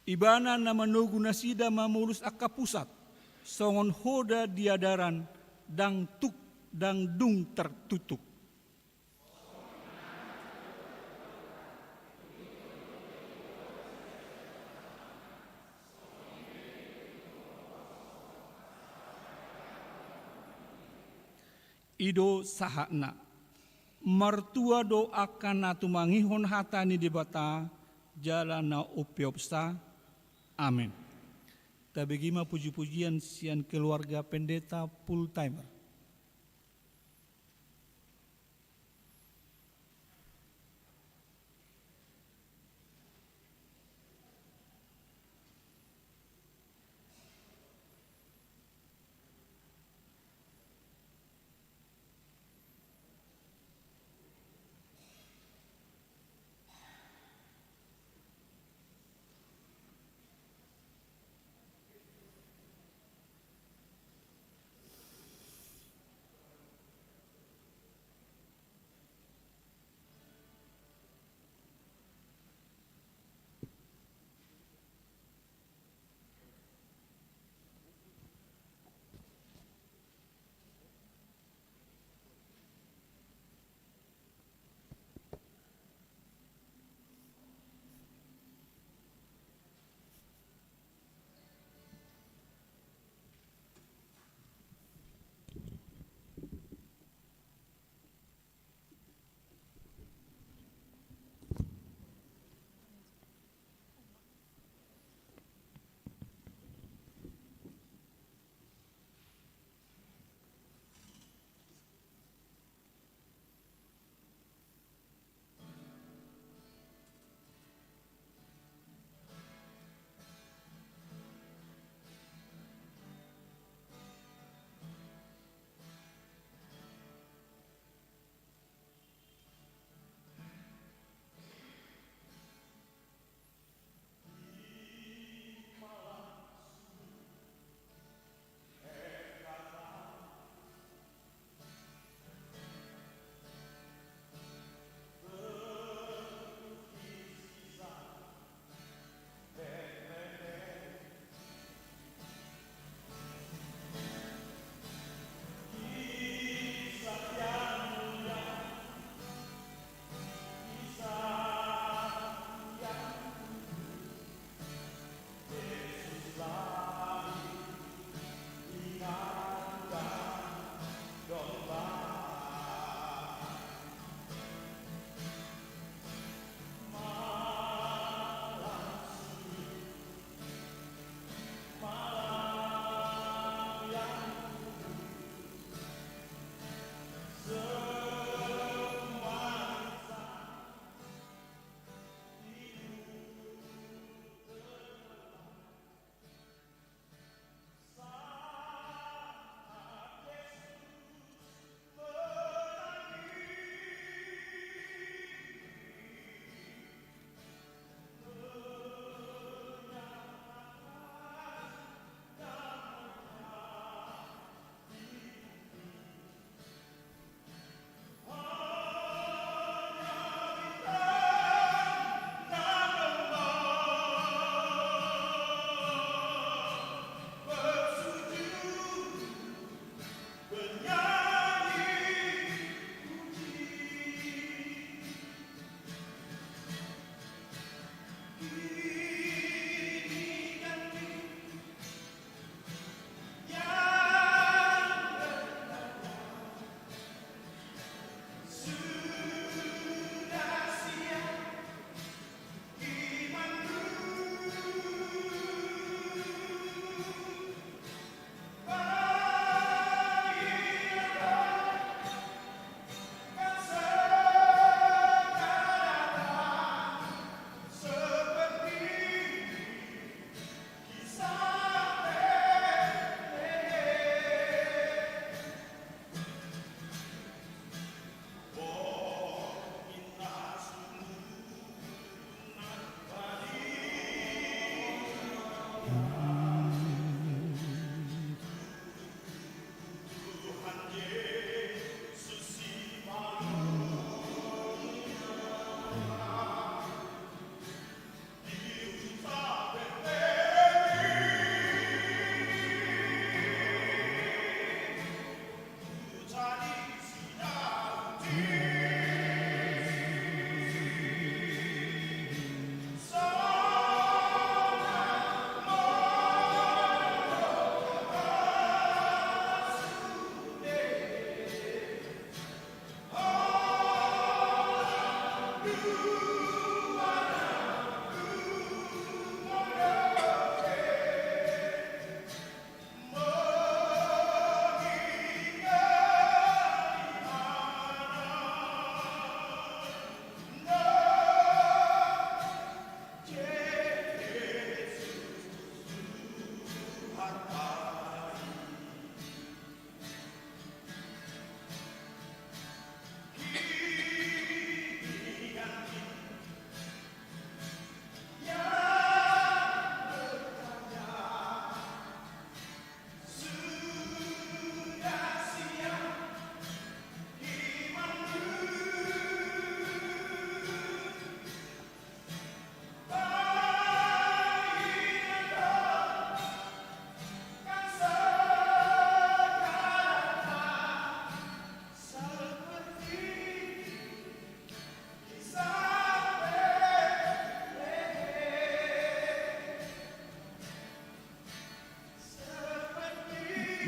Ibana na manogu nasida mamolus angka pusat, songon hoda di adaran, ndang tuk, ndang dung tartuktuk. I do sahatna. Martua do angka na tumangihon hata ni Debata jala na umpeopsa. Amen. Tabege ma pujipujian sian keluarga pendeta full timer.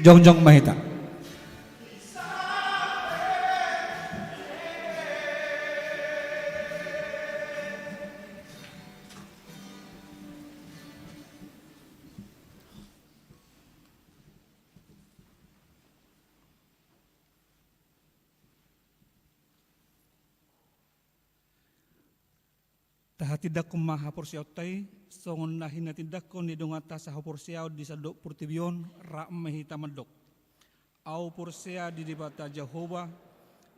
Jongjong ma hita. Tahatindangkon ma haporseaonta i, songon na hinatindangkon ni donganta sahaporseaon di sandok portibi on, rap ma hita mandok. Ahu porsea di Debata Jahowa,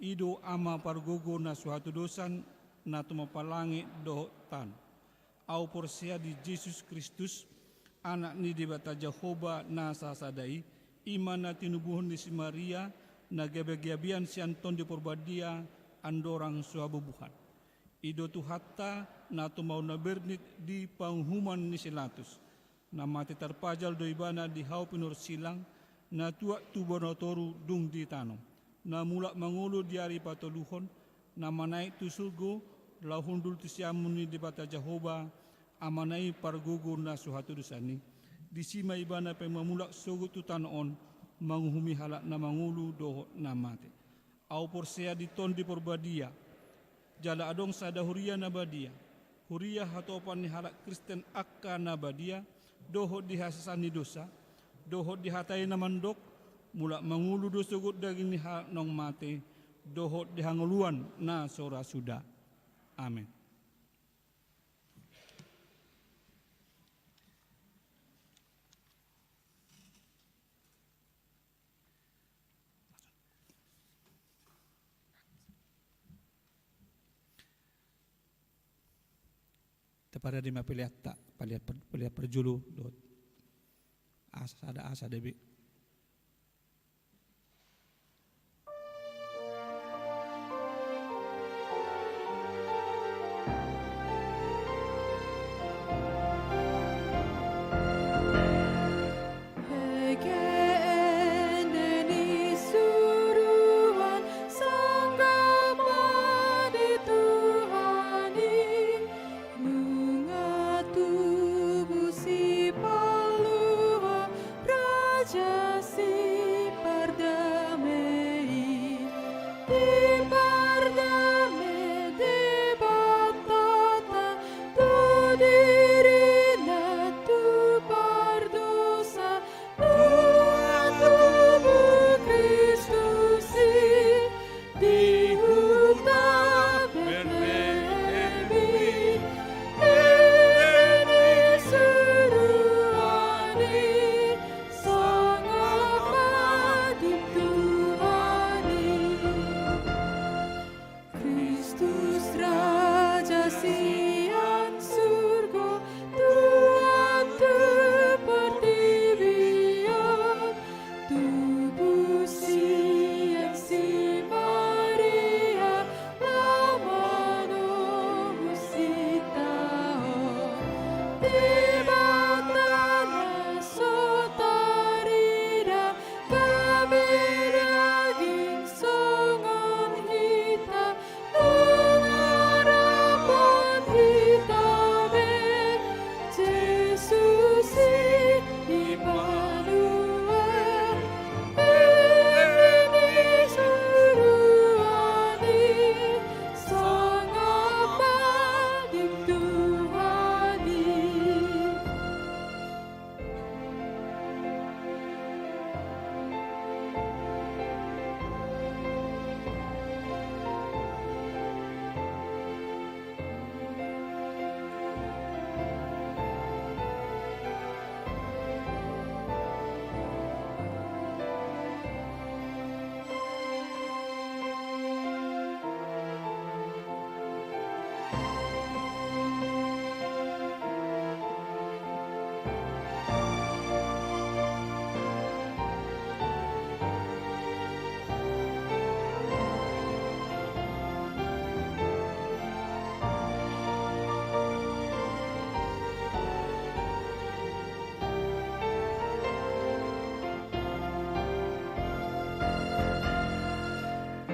i do Ama pargogo na so hatudosan, na tumompa langit dohot tano. Ahu porsea di Jesus Kristus, Anak ni Debata Jahowa na sasada i, i ma na tinubuhon ni si Maria, na gabegabean sian Tondi Porbadia, andorang so habubuhan. I do Tuhanta, na tumaon na bernit di panguhuman ni si Latus. Na mate tarpajal do ibana di hau pinorsilang, na tuat tu banua toru dung ditanom. Na mulak mangolu di ari patoluhon, na manaek tu surgo, laho hundul tu siamun ni Debata Jahowa, Amana i pargogo na so hatudosan i. Disi ma ibana pe mamulak sogot tu tano on, manguhumi halak na mangolu dohot na mate. Ahu porsea di Tondi Porbadia, jala adong sada huria na badia, huria hatopan ni halak Kristen angka na badia, dohot di hasesaan ni dosa, dohot di hata i na mandok, mulak mangolu do sogot daging ni halak naung mate, dohot di hangoluan na so ra suda. Amen. Taparade ma peleanta, pelean par-, pelean parjolo dohot. Asa, sada asa debe. Nunga tubu Sipaluhon, Raja Sipardame i. Dipardame Debata tu dirina tu pardosa, nunga tubu Kristus i. Di huta Betlehem i, i ni suruan i, sangap ma di Tuhan i. Kristus Raja sian surgo, turun tu portibi on, tubu sian si Maria, laho manobus hita on. Debata na so tarida, gabe daging songon hita, nunga rap dohot hita be, Jesus i di banua, i ni suruan i, sangap ma di Tuhan i.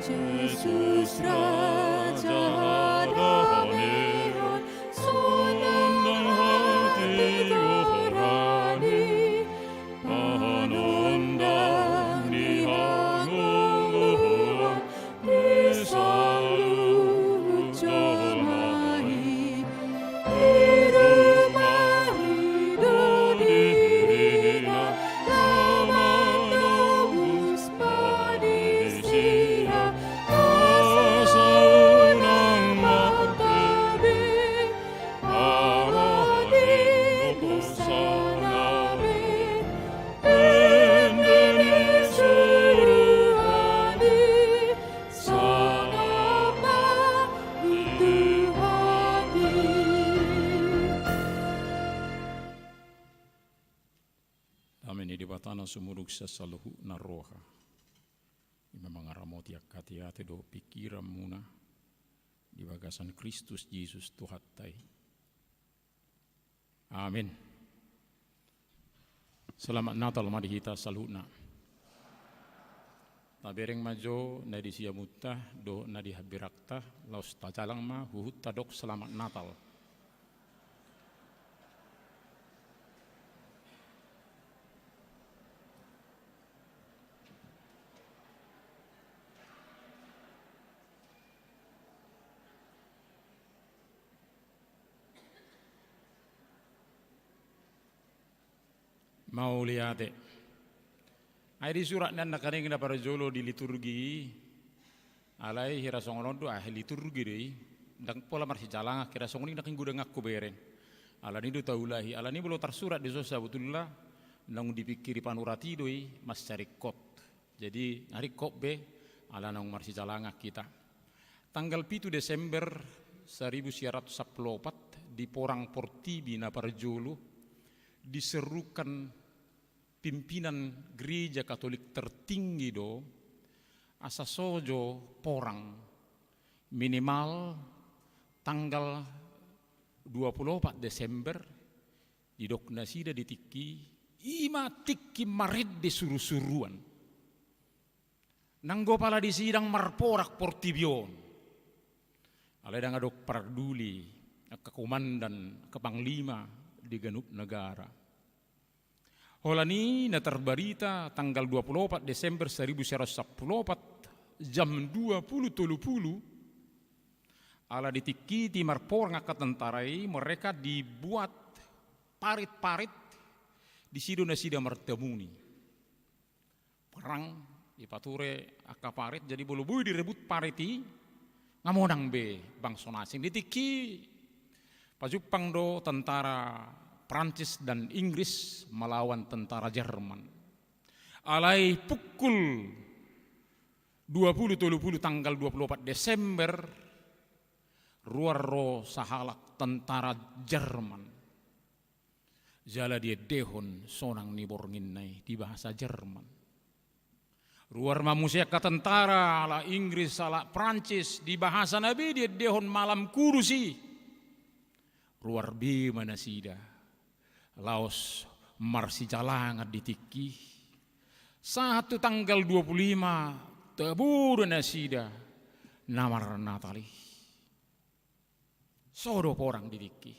Jesus Raja hadanehon, sonang hatigoran i, panonda saluhutna roha. Ima mangaramoti angka ateate dohot pingkiranmuna di bagasan Kristus Jesus Tuhanta i. Amin. Selamat Natal ma di hita saluhutna. Tabereng ma jo na di siamunta dohot na di hambirangta, laos tajalang ma huhut tadok Selamat Natal. Mauliate. Ai disurat nian nangkaning na parjolo di liturgi i, alai hira songon on do, ah, liturgi do i. Ndang pola marsijalangan, hira songon i nangkin godang angku bereng. Alani do taulahi, alani molo tarsurat dison sabotulna, naung dipingkiri panurat i do i, mansai ringkot. Jadi, nga ringkot be, ala naung marsijalangan hita. Tanggal pitu Desember saribu sia ratus sampulu opat, di porang portibi na parjolo, diserukan pimpinan Gereja Katolik tertinggi do, asa so jo porang minimal tanggal dua pulu opat Desember, didok nasida di tingki, ima tingki marende surusuruan. Nanggo pala disi ndang marporang portibi on. Alai ndang adong parduli angka komandan, angka panglima di ganup negara. Holan i na tarbarita tanggal dua pulu opat Desember saribu sia ratus sampulu opat, jam dua pulu tolu pulu, ala ditingkiti marporang angka tentara i, mereka dibuat parit-parit, disi do nasida martamuni. Perang, dipature angka parit, jadi molo boi direbut parit i, nga monang be bangso na asing. Di tingki pajumpang do tentara Prancis dan Inggris melawan tentara Jerman. Alai pukul dua pulu tolu pulu tanggal dua pulu opat Desember, ruar ro sahalak tentara Jerman. Jala diendehon sonang ni bornginna i di bahasa Jerman. Ruar ma muse angka tentara, ala Inggris, ala Prancis, di bahasana be diendehon malam kudus i. Ruar be ma nasida laos marsijalangan di tingki. Sahat tu tanggal dua pulu lima, tabo do nasida na marnatal i. So do porang di tingki.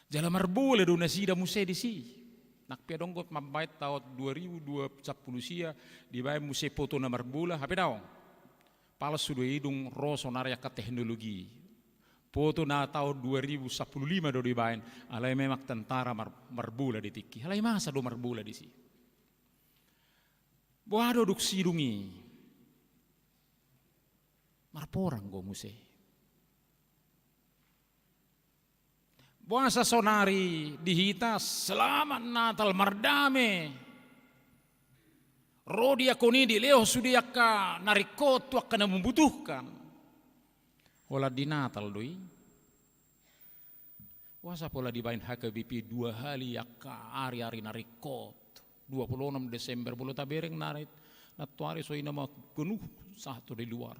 Jala marbola do nasida muse disi. Nang pe adong do mambaen taon dua ribu dua pulu sia dibaen muse poto na marbola, hape daong. Palsu do i, dung ro sonari angka teknologi. Poto na taon dua ribu sampulu lima do dibaen, alai memang tentara mar-, marbola di tingki. Alai masa do marbola disi. Boha do dung sidung i? Marporang do muse. Boasa sonari di hita selamat Natal, mardame. Ro diakon i, dilehon sude angka na ringkot tu angka na membutuhkan. Holan di Natal do i. Boasa pola dibaen H K B P dua hali angka ari-ari na ringkot. Dua pulu onom Desember, molo tabereng nari, nantoari so i nama gonu sahat tu di luar.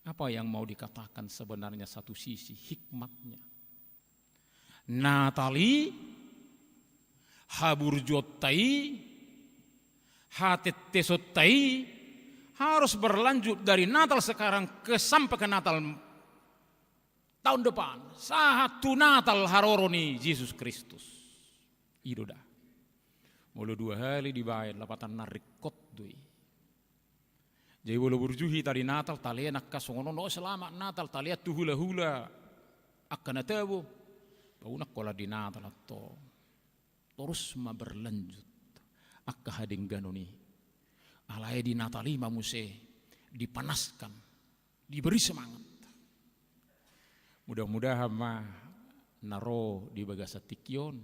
Apa yang mau dikatakan sebenarnya satu sisi hikmatnya? Natal i, haburjuonta i, hatetesonta i harus berlanjut dari Natal sekarang ke, sampai ke Natal tahun depan, sahat tu Natal haroro ni Jesus Kristus. I do da. Molo dua hali dibaen, lapatanna ringkot do i. Jadi molo burju hita di Natal, talean angka songon on, oh, selamat Natal, talean tu hulahula angka na tabo. Paunang holan di Natal antong. Torus ma berlanjut angka hadengganon i. Alai di Natal i ma muse dipanaskan, diberi semangat. Mudah-mudahan ma na ro di bagasan tingki on,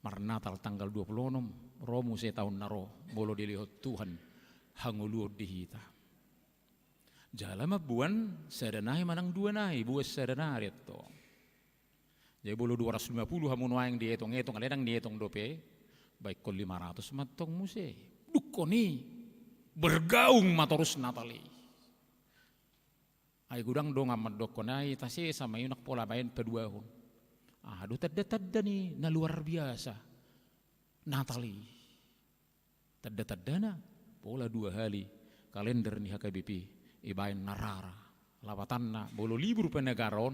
marnatal tanggal dua pulu onom, ro muse taon na ro, molo dilehon Tuhan hangoluon di hita. Jala mamboan sada nai manang dua nai, boan sada nai do antong. Jadi molo dua ratus lima puluh hamu nuaeng dietong-etong, alai ndang dietong dope, Baen ho lima ratus mantong muse. Dungkon i, bergaung ma torus Natal i. Ai godang dongan mandokkon, ai tasesa ma i, unang pola baen paduahon. Aha do tanda-tanda ni na luar biasa Natal i? Tanda-tandana, pola dua hali kalender ni H K B P ibaen na rara. Lapatanna, molo libur pe negara on,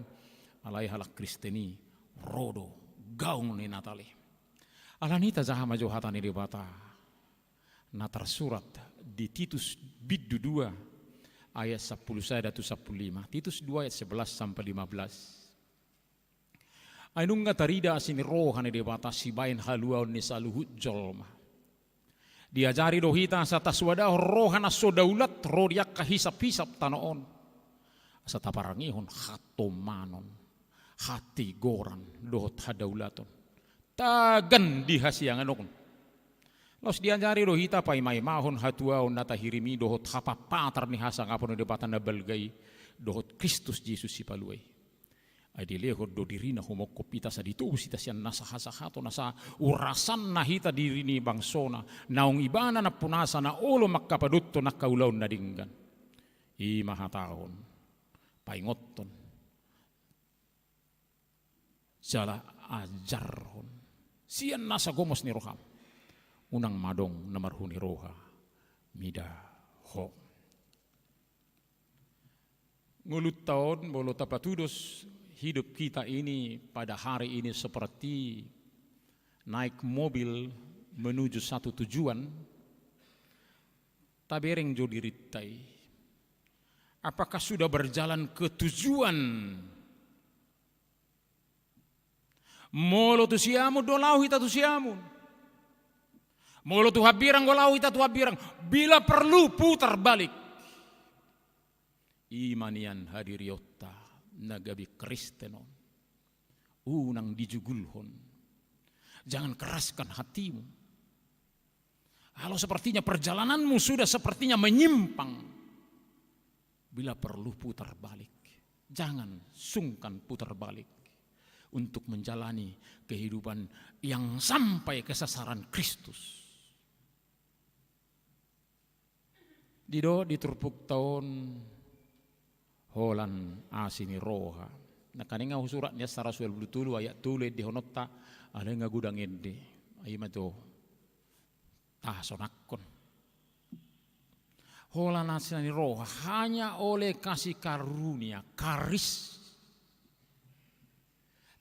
alai halak Kristen i ro do gaung ni Natal i. Alani i tajaha ma jo hata ni Debata na tarsurat di Titus bindu dua ayat sampulu sada tu sampulu lima. Titus dua ayat sebelas sampai lima belas. Ai nunga tarida asi ni roha ni Debata sibaen haluaon ni saluhut jolma. Diajari do hita asa tasuadahon roha na so daulat ro di angka hisap-hisap tano on. Asa taparangehon hatomanon, hatigoran, dohot hadaulaton. Tagan di hasiangan on. Laos diajari do hita paimaimahon hatuaon na tahirim i dohot hapapatar ni hasangapon ni Debata na balga i dohot Kristus Jesus Sipalua i. Ai dilehon do dirina humongkop hita asa ditobus hita sian nasa hasahaton, nasa urasan na hita diri ni bangsona, naung ibana nampunasa na olo mangkapadothon angka ulaon na denggan. I ma hatahon, paingothon, jala ajarhon sian nasa gomos ni roham. Unang ma adong na marhuni roha mida ho. Ngolunta on, molo tapatudos hidup kita ini pada hari ini seperti naik mobil menuju satu tujuan, tabereng jo dirinta i. Apakah sudah berjalan ke tujuan? Molo tu Siamun do, laho hita tu Siamun. Molo tu Hambirang do, laho hita tu Hambirang. Bila perlu, putar balik. I ma nian hadirionta na gabe Kristen on. Unang dijugulhon. Jangan keraskan hatimu. Kalau sepertinya perjalananmu sudah sepertinya menyimpang, bila perlu putar balik. Jangan sungkan putar balik untuk menjalani kehidupan yang sampai ke sasaran Kristus. Didok di turpukta on holan asi ni roha. Nangkaning nga husurat ni Asa rasul dua pulu tolu ayat tolu endehononta, alai nga godang ende. Ai ma jo tahasonangkon. Holan asi ni roha, hanya oleh kasih karunia, karis.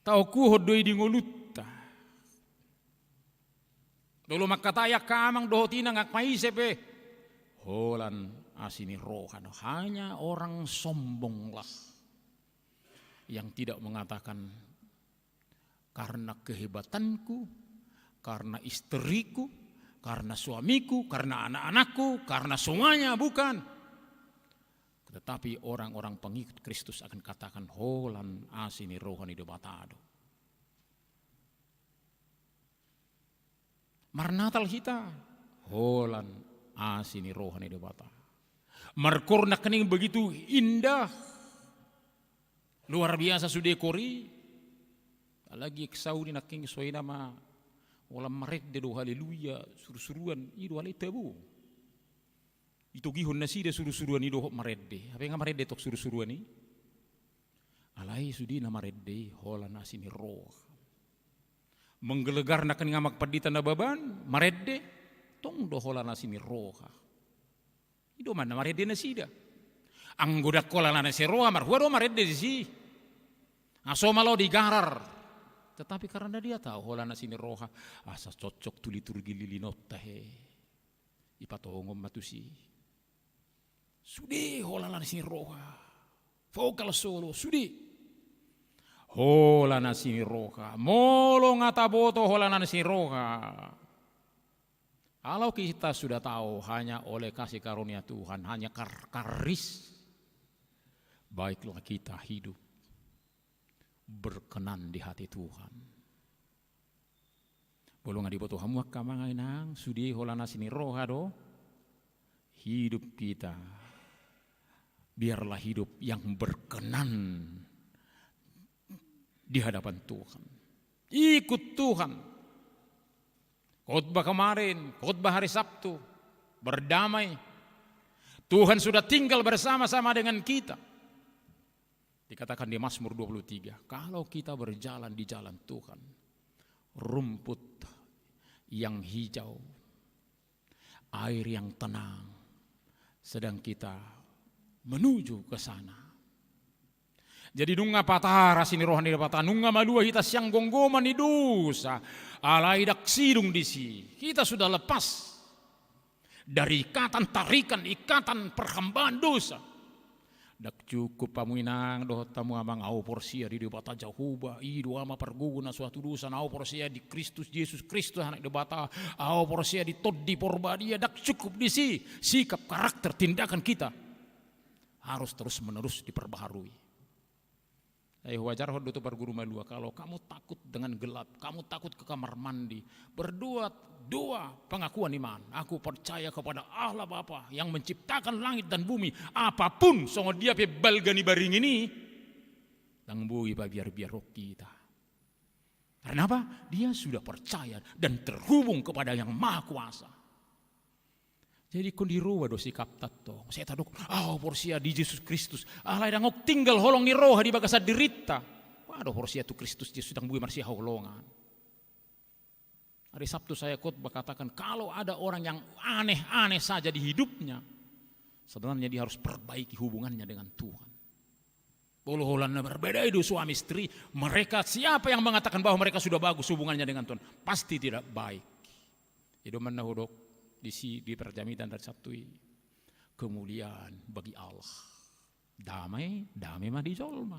Taokuhon do i di ngolunta. Molo mangkatai angka amang dohot inang, angka ise pe, holan asi ni roha do. Hanya orang sombonglah yang tidak mengatakan, karena kehebatanku, karena istriku, karena suamiku, karena anak-anakku, karena semuanya, bukan. Tetapi orang-orang pengikut Kristus akan katakan, holan asi ni roha ni Debata do. Marnatal hita, holan asi ni roha ni Debata. Markoor nangkaning begitu indah. Luar biasa sude koor i. Apalagi ex Saudi nangkaning so i nama holan marende do, haleluya, surusuruan, i do alai tabo. Itogihon nasida surusuruan i dohot marende. Hape nga marende tong surusuruan i. Alai sude na marende i holan asi ni roha. Menggelegar nangkaning amang pandita Nababan, marende, tong do holan asi ni roha. I do ma na marende nasida. Anggo ndang holan asi ni roha, marhua do marende disi? Nga so ma laho digarar. Tetapi karena dia tahu holan asi ni roha, asa cocok tu liturgi lilinonta, he. Ipatongon ma tusi. Sude holan asi ni roha. Vokal solo, sude. Holan asi ni roha. Molo nga taboto holan asi ni roha. Kalau kita sudah tahu hanya oleh kasih karunia Tuhan, hanya kar-, karis, baiklah kita hidup berkenan di hati Tuhan. Molo nga diboto hamu angka amang inang, sude holan asi ni roha do, hidup kita, biarlah hidup yang berkenan di hadapan Tuhan. Ikut Tuhan. Khotbah kemarin, khotbah hari Sabtu, berdamai. Tuhan sudah tinggal bersama-sama dengan kita. Dikatakan di Mazmur dua puluh tiga, kalau kita berjalan di jalan Tuhan, rumput yang hijau, air yang tenang, sedang kita menuju ke sana. Jadi nunga patar asi ni roha ni Debata, nunga malua hita sian gomgoman ni dosa, alai ndang sidung disi. Kita sudah lepas dari ikatan tarikan, ikatan perhambaan dosa. Ndang cukup hamu inang dohot hamu amang, ahu porsea di Debata Jahowa, i do ama pargogo na so hatudosan, ahu porsea di Kristus, Jesus Kristus Anak Debata, ahu porsea di Tondi Porbadia. Ndang cukup disi, sikap, karakter, tindakan kita harus terus menerus diperbaharui. Ai huajarhon do tu parguru malua, kalau kamu takut dengan gelap, kamu takut ke kamar mandi, berdoa doa pengakuan iman, aku percaya kepada Allah Bapa yang menciptakan langit dan bumi, apapun songon dia pe balga ni baringin i, ndang boi pabiarbiarhon hita. Karena apa? Dia sudah percaya dan terhubung kepada Yang Maha Kuasa. Jadi ingkon diroha do sikapta tong. Sai tadok, ahu porsea di Jesus Kristus. Alai ndang tinggal holong ni roha di bagasan dirinta. Ahu do porsea tu Kristus Jesus, ndang boi marsihaholongan. Hari Sabtu saya khotbah katakan, kalau ada orang yang aneh-aneh saja di hidupnya, sebenarnya dia harus perbaiki hubungannya dengan Tuhan. Molo holan na marbeda i do suami istri, mereka, siapa yang mengatakan bahwa mereka sudah bagus hubungannya dengan Tuhan? Pasti tidak baik. Jadi manna hudok disi di parjamitan hari Sabtu i, kemuliaan bagi Allah. Damai, damai ma di jolma.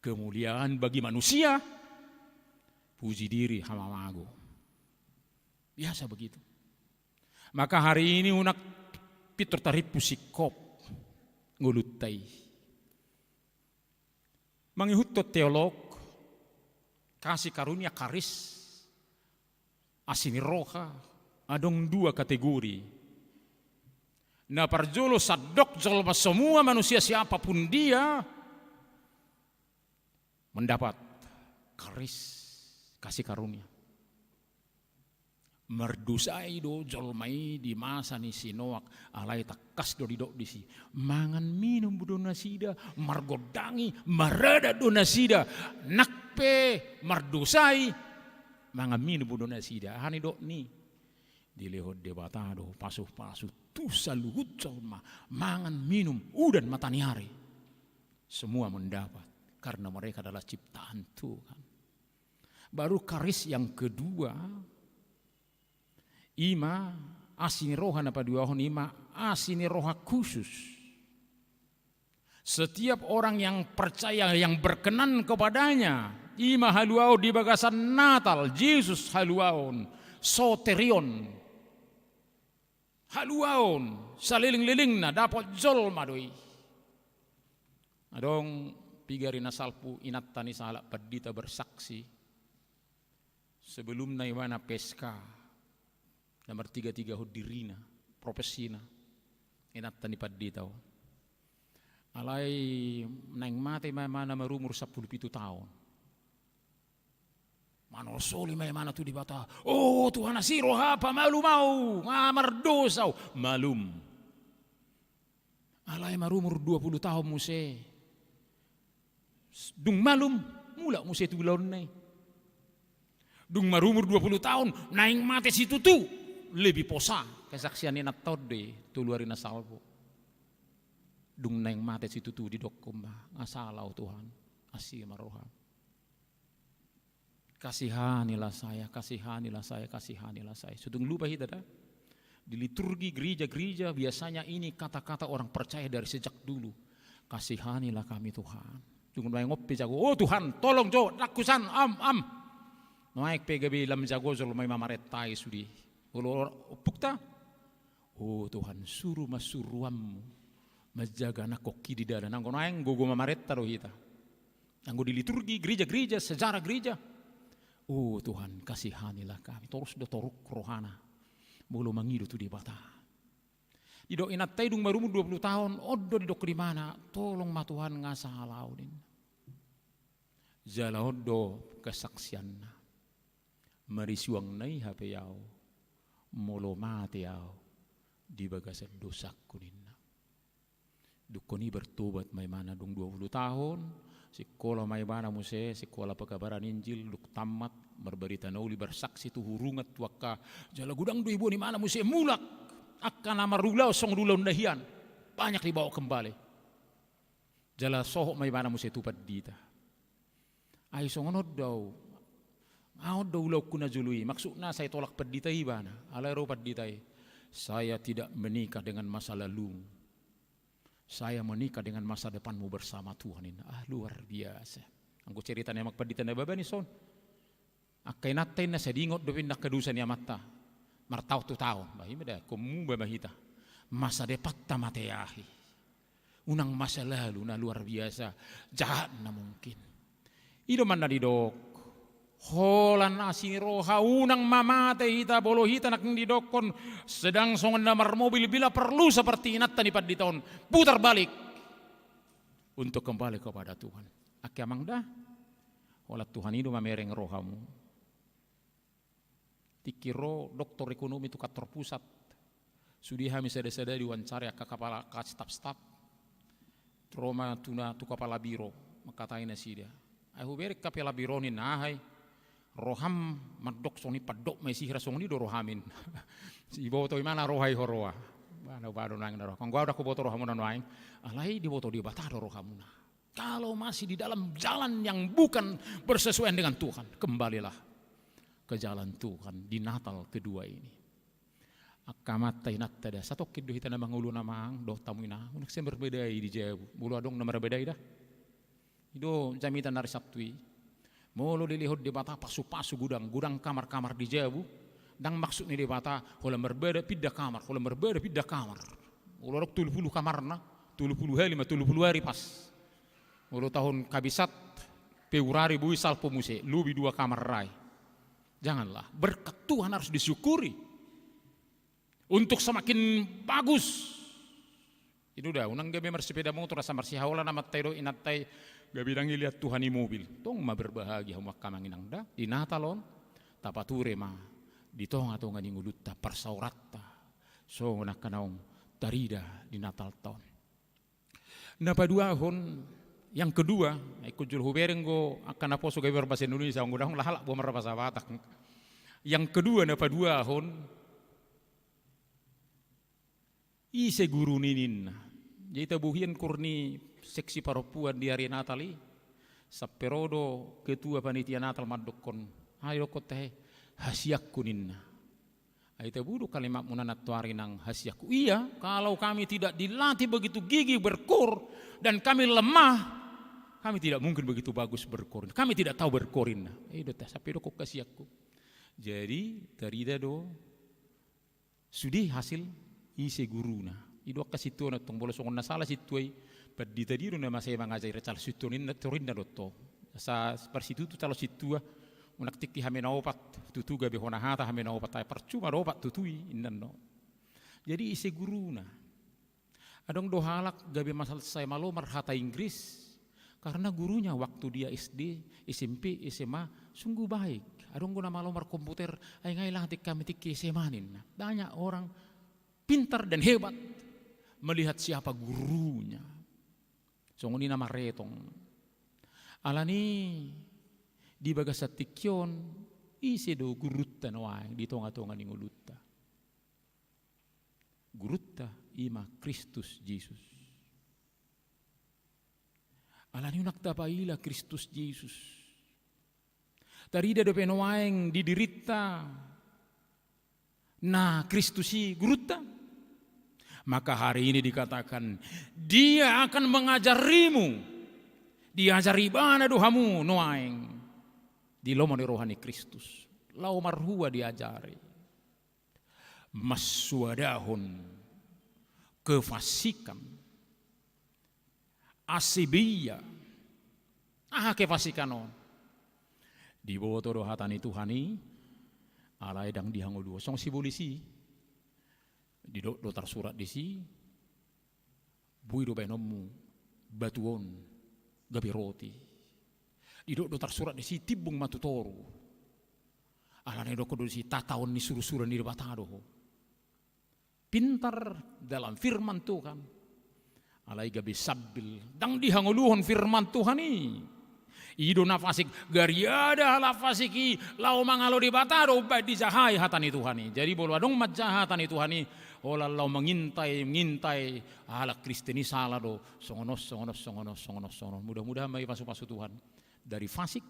Kemuliaan bagi manusia, puji diri hamamago. Biasa begitu. Maka hari ini unang pintor tarimpu singkop ngolunta i. Mangihuthon teolog, kasih karunia, karis, asi ni roha, adong dua kategori. Na parjolo, sandok jolma, semua manusia siapapun dia mendapat karis, kasih karunia. Mardosai do jolma i di masa ni si Noak, alai tangkas do didok disi, mangan minum do nasida, margondangi, maradat do nasida, nang pe mardosai, mangan minum do nasida. Aha nidokna i? Dilehon Debata do pasupasu tu saluhut jolma, mangan minum, udan mataniari. Semua mendapat karena mereka adalah ciptaan Tuhan. Baru karis yang kedua, i ma asi ni roha na paduahon, i ma asi ni roha khusus. Setiap orang yang percaya, yang berkenan kepada-Nya, i ma haluaon di bagasan Natal, Jesus haluaon, soterion. Haluaon salelenglelengna dapot jolma do i. Adong piga ari na salpu inanta ni sahalak pandita bersaksi. Sebelumna ibana P S K, na martigatigahon dirina, profesina, inanta ni pandita on. Alai naeng mate ma ibana marumur sampulu pitu taon. Manolsoli ma ibana tu Debata, "O Tuhan, asi roham, pamalum ahu, nga mardosa ahu." Malum. Alai marumur dua pulu taon muse. Dung malum, mulak muse tu ulaonna i. Dung marumur dua pulu taon, naeng mate situtu. Lebih posa kesaksian ni inanta on do i, tolu ari na salpu. Dung naeng mate situtu, didokkon ma, "Nga sala ahu, Tuhan, asi ma roham." Kasihanilah saya, kasihanilah saya, kasihanilah saya. So tung lupa hita da. Di liturgi gereja-gereja biasanya ini kata-kata orang percaya dari sejak dulu. "Kasihanilah kami, Tuhan." Dung naeng on pe jago, "O Tuhan, tolong jo, dakusan, am, am." Naeng pe gabe lam jago jolma i mamarentai sude. Olo ompungta, "O Tuhan, suru ma suruanmu manjaga nangkok i di dalan." Anggo naeng gogo mamarenta do hita. Anggo di liturgi gereja-gereja, sejarah gereja, "O Tuhan, kasihanilah kami." Torus do toruk rohana molo mangido tu Debata. Didok inanta i dung marumur dua pulu taon, on do didok ibana, "Tolong ma Tuhan, nga sala ahu," ninna. Jala on do kesaksianna. Marisuang na i hape ahu, molo mate ahu di bagasan dosangku, ninna. Dungkon i bertobat ma ibana dung dua puluh tahun, sikola ma ibana muse, sikola pekabaran Injil, dung tammat, marbarita na uli, bersaksi tu hurungan, tu angka, jala godang do iboan ibana muse mulak, angka na marulaon songon ulaonna hian, banyak dibawa kembali. Jala sohot ma ibana muse tu pandita. Ai songon on do ahu. Ahu on do ulaonku na jolo i. Maksudna sai tolak pandita i ibana. Alai ro pandita i. Saya tidak menikah dengan masa lalumu. Saya menikah dengan masa depanmu bersama Tuhan, ninna. Ah, luar biasa. Anggo cerita ni amang pandita Nababan i son. Angka inanta inna sai diingot dope inna angka dosa ni amanta. Martaon tu taon. Bah, ima da, komu ba ma hita. Masa depanta ma teahi. Unang masa lalu na luar biasa jahatna mungkin. I do manna didok. Holan asi ni roha, unang ma mate hita, molo hita nangkin didokkon sedang songon na marmobil, bila perlu seperti inanta ni pandita on, putar balik untuk kembali kepada Tuhan. Angke amang da, holan Tuhan i do mamereng rohamu. Tingki ro doktor ekonomi tu kantor pusat. Sude hami sada-sada diwawancarai angka kapala, angka staf-staf. Ro ma tu na, tu kapala biro, mangkatai nasida. Ai hubereng kapala biro ninna, aha i? Roham mandok songon i, pandok ma i sihir, songon i do roham, ninna. Diboto ibana roha i huroha. Bah, na bado nuaeng na roha. Anggo ahu ndang huboto rohamuna nuaeng. Alai diboto Debata do rohamuna. Kalau masih di dalam jalan yang bukan bersesuaian dengan Tuhan, kembalilah ke jalan Tuhan di Natal kedua ini. Angka amanta inanta da, satongkin do hita na mangolu, amang dohot hamu inang, unang sai marbadai di jabu. Molo adong na marbadai da. I do jamita ni ari Sabtu i. Molo dilehon Debata pasu-pasu godang, godang kamar-kamar di jabu, ndang maksud ni Debata holan marbada pindah kamar, holan marbada pindah kamar. Molo adong tolu pulu kamarna, tolu pulu hali ma, tolu pulu ari pas. Molo tahun kabisat, Februari boi salpu muse, lobi dua kamar ra i. Janganlah, berkat Tuhan harus disyukuri. Untuk semakin bagus. I do da, unang gabe marsepeda motor asa marsihaolan amanta i dohot inanta i, gabe ndang dilehon Tuhan i mobil. Tong ma berbahagia hamu angka amang inang da, di Natal on, tapature ma di tonga-tonga ni ngolunta, parsaoranta, songon angka naung tarida di Natalta on. Na paduahon, yang kedua, ingkon jolo hubereng do angka naposo gabe marbahasa Indonesia, anggo ndang lahalak boha marbahasa Batak. Yang kedua, na paduahon, ise guruna i, ninna. Jadi tabohian kur ni seksi parompuan di ari Natal i, sampe ro do ketua panitia Natal mandokkon, aha didokkon tahe, hasianku, ninna. Ai tabo do kalimatmuna nantoari nang hasianku. Iya, kalau kami tidak dilatih begitu gigih berkoor dan kami lemah, kami tidak mungkin begitu bagus berkoor. Kami tidak tahu berkoor, ninna. I do tahe, sampe didokkon hasianku. Jadi tarida do sude hasil ise guruna. I do angka sintua na tong, molo songon na sala sintua i, pandita dia do na masa i mangajari, calon sintua ninna, torinna do tong. Asa parsitutu calon sintua, unang tingki hami na opat, tutu gabe hona hata hami na opat, ai parcuma do opat tutu i, ninna. Jadi ise guruna. Adong do halak gabe mansai malo marhata Inggris, karena gurunya waktu dia S D, S M P, S M A, sungguh baik. Adong do na malo markomputer, ai nga i latih hami tingki S M A, ninna. Banyak orang pintar dan hebat melihat siapa gurunya. Songon i na maretong. Alani di bagasan tingki on, ise do gurunta nuaeng di tonga-tonga ni ngolunta? Gurunta i ma Kristus Jesus. Alani unang tapaila Kristus Jesus. Tarida dope nuaeng di dirinta na Kristus i gurunta. Maka hari ini dikatakan, Dia akan mengajarimu. Diajari ibana do hamu nuaeng di lomo ni roha ni Kristus. Laho marhua diajari. Mansuadahon kefasikan. Asebia. Aha kefasikan on? Diboto do hata ni Tuhan i, alai ndang dihangoluhon. Songon sibolis i. Didok do tarsurat disi, boi do baenonmu batu on gabe roti. Didok do tarsurat disi, timbung ma tu toru. Alana i didok do disi tataon ni surusuran ni Debata do ho. Pintar dalam firman Tuhan. Alai gabe sambil ndang dihangoluhon firman Tuhan i. I do na fasik, gariada halak fasik i laho mangalo Debata do umbahen dijahai hata ni Tuhan i. Jadi molo adong manjaha hata ni Tuhan i, holan laho mangintai, mangintai halak Kristen i sala do, songon on, songon on, songon on, songon on, songon on. Mudah-mudahan ma dipasupasu Tuhan dari fasik,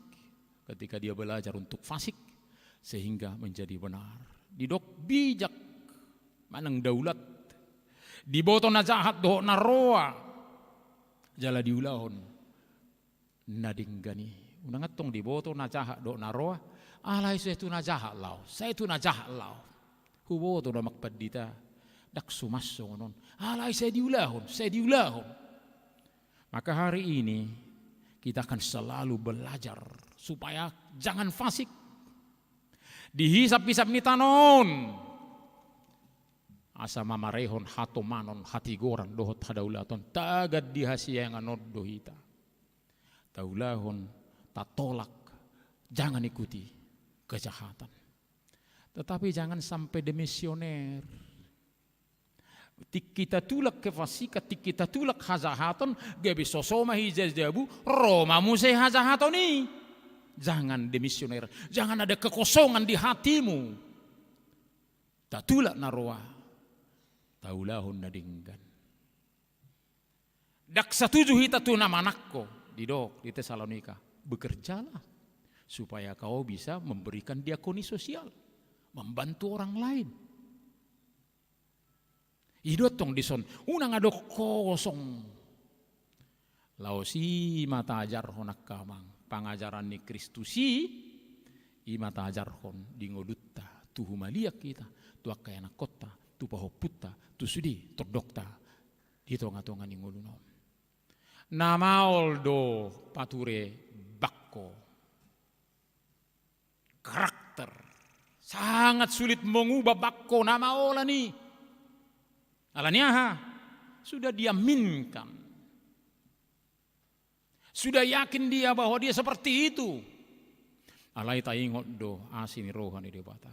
ketika dia belajar untuk fasik, sehingga menjadi benar. Didok bijak manang daulat, diboto na jahat dohot na roa, jala diulahon na denggan i. Unang antong diboto na jahat dohot na roa, alai sai tu na jahat laho, sai tu na jahat laho. Huboto do, Amang Pandita, ndang suman songon on. Alai sai diulahon, sai diulahon. Maka hari ini kita akan selalu belajar supaya jangan fasik. Di hisap-hisap ni tano on, asa mamarehon hatomanon, hatigoran dohot hadaulaton, tagan di hasiangan on do hita. Taulahon, tatolak, jangan ikuti kejahatan. Tetapi jangan sampai demisioner. Tingki tatulak kefasikan, tingki tatulak hajahaton, gabe so so ma hita jabu, ro ma muse hajahaton i. Jangan demisioner, jangan ada kekosongan di hatimu. Tatulak na roa, taulahon na denggan. Ndang satuju hita tu na manangko, didok di Tesalonika, bekerjalah supaya kau bisa memberikan diakoni sosial, membantu orang lain. I do antong dison, unang adong kosong. Laos i ma taajarhon angka amang, pangajaran ni Kristus i, i ma taajarhon di ngolunta, tu humaliang hita, tu angka ianakhonta, tu pahompunta, tu sude tondongta di tonga-tonga ni ngoluna on. Na maol do pature bangko. Karakter. Sangat sulit mengubah bangko na maolan i. Alani aha? Sudah diaminkan. Sudah yakin dia bahwa dia seperti itu. Alai taingot do asi ni roha ni Debata.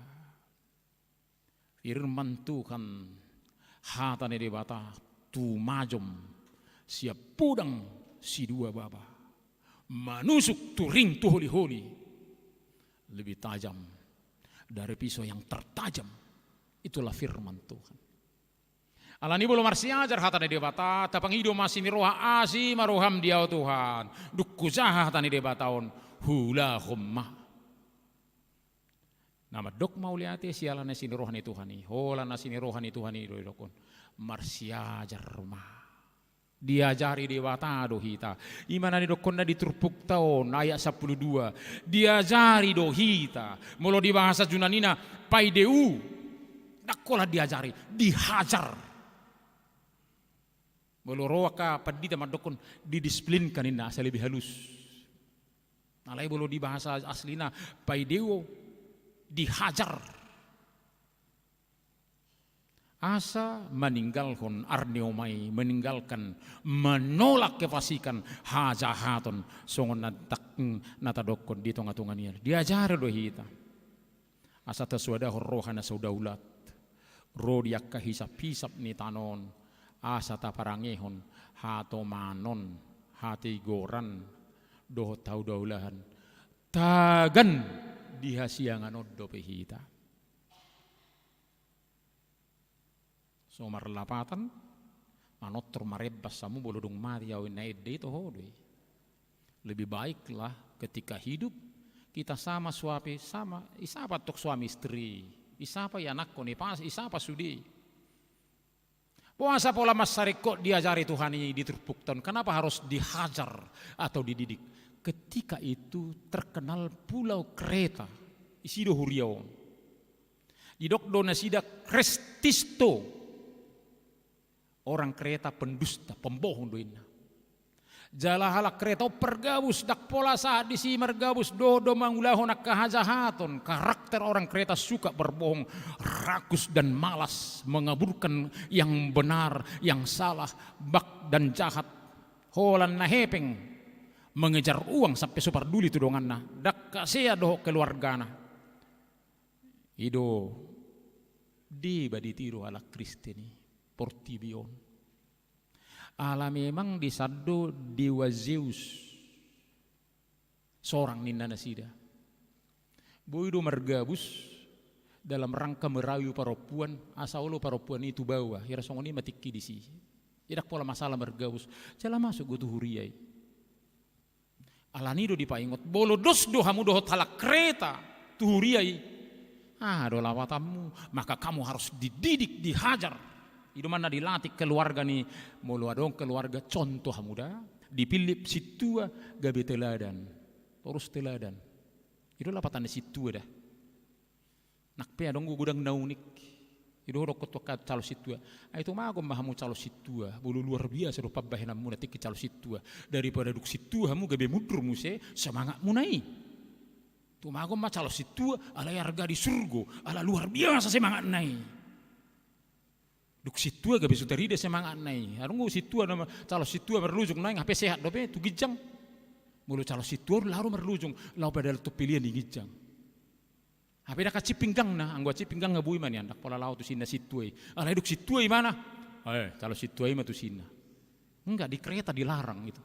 Firman Tuhan, hata ni Debata, tumajom sian podang sidua baba, manusuk turing tu holi-holi, lebih tajam dari pisau yang tertajam. Itulah firman Tuhan. Alani i molo marsiajar hata ni Debata, tapangido ma asi ni roha, asi ma roham di ahu Tuhan. Dung hujaha hata ni Debata on, huulahon ma. Na mandok mauliate siala na asi ni roha ni Tuhan i, holan asi ni roha ni Tuhan i do didokkon. Marsiajar ma. Diajari Debata do hita. I ma na nidokkonna di turpukta on, ayat sampulu dua. Diajari do hita. Molo di bahasa Junanina, paideu. Ndang holan diajari, dihajar. Molo ro angka pandita mandokkon, didisiplinkan inna, asa lebih halus. Alai molo di bahasa aslina, paideu, dihajar. Asa maninggalhon arnioma i, meninggalkan, menolak kefasikan, hajahaton, songon na tak-, na tadokkon di tonga-tonga ni ari. Diajari do hita. Asa tasuadahon roha na so daulat. Ro di angka hisap-hisap ni tano on, asa taparangehon, hatomanon, hatigoran, dohot hadaulaton. Tagan di hasiangan on dope hita. So marlapatan, manortor marembas hamu molo dung mate ahu inna ende i toho do i. Lebih baiklah ketika hidup kita sama suami, sama, isapa tok suami istri, isapa ianakhon, ipas-, isapa sude. Boasa pola mansai ringkot diajari Tuhan i di turpukta on, kenapa harus dihajar atau dididik? Ketika itu terkenal Pulau Kreta, isi do huria on. Didok do nasida Kretisto. Orang Kreta pendusta, pembohong do inna. Jala halak Kreta on pargabus, ndang pola sahat disi margabus dohot do mangulahon angka hajahaton. Karakter orang Kreta suka berbohong, rakus dan malas, mengaburkan yang benar, yang salah, bak dan jahat. Holan na hepeng, mengejar uang sampe so parduli tu donganna, ndang hasea dohot keluargana. I do deba ditiru halak Kristen i portibi on. Ala memang disan do dewa Zeus. Sorang ninna nasida. Boi do margabus dalam rangka merayu parompuan, asa olo parompuan i tu baoa, hira songon i ma tingki disi. Ndang pola masalah margabus, jala masuk do tu huria i. Alani do dipaingot, molo dos do hamu dohot halak Kreta tu huria i, aha do lapatanmu? Maka kamu harus dididik, dihajar. I do ma na dilatih keluarga ni, molo adong keluarga, contoh hamu da. Dipillit sintua gabe teladan. Torus teladan. I do lapatan ni sintua da. Nang pe adong godang na unik. I do ho dokkon tu angka calon sintua. Ai tumagon ma hamu calon sintua, molo luar biasa do pambahenanmuna tingki calon sintua. Daripada dung sintua hamu gabe mundur muse semangatmuna i. Tumagon ma calon sintua, alai arga di surgo, ala luar biasa semangatna i. Dung sintua gabe so tarida semangatna i. Adong do sintua na ma-, calon sintua marlujung naeng, hape sehat dope tu ginjang. Molo calon sintua laho do marlujung, laho padalan tu pelean di ginjang. Hape ndang hansit pinggangna, anggo hansit pinggangna boi ma nian, ndang pola laho tusinna sintua i. Alai dung sintua ibana, eh, calon sintua i ma tusinna. Enggak, di Kreta dilarang itu.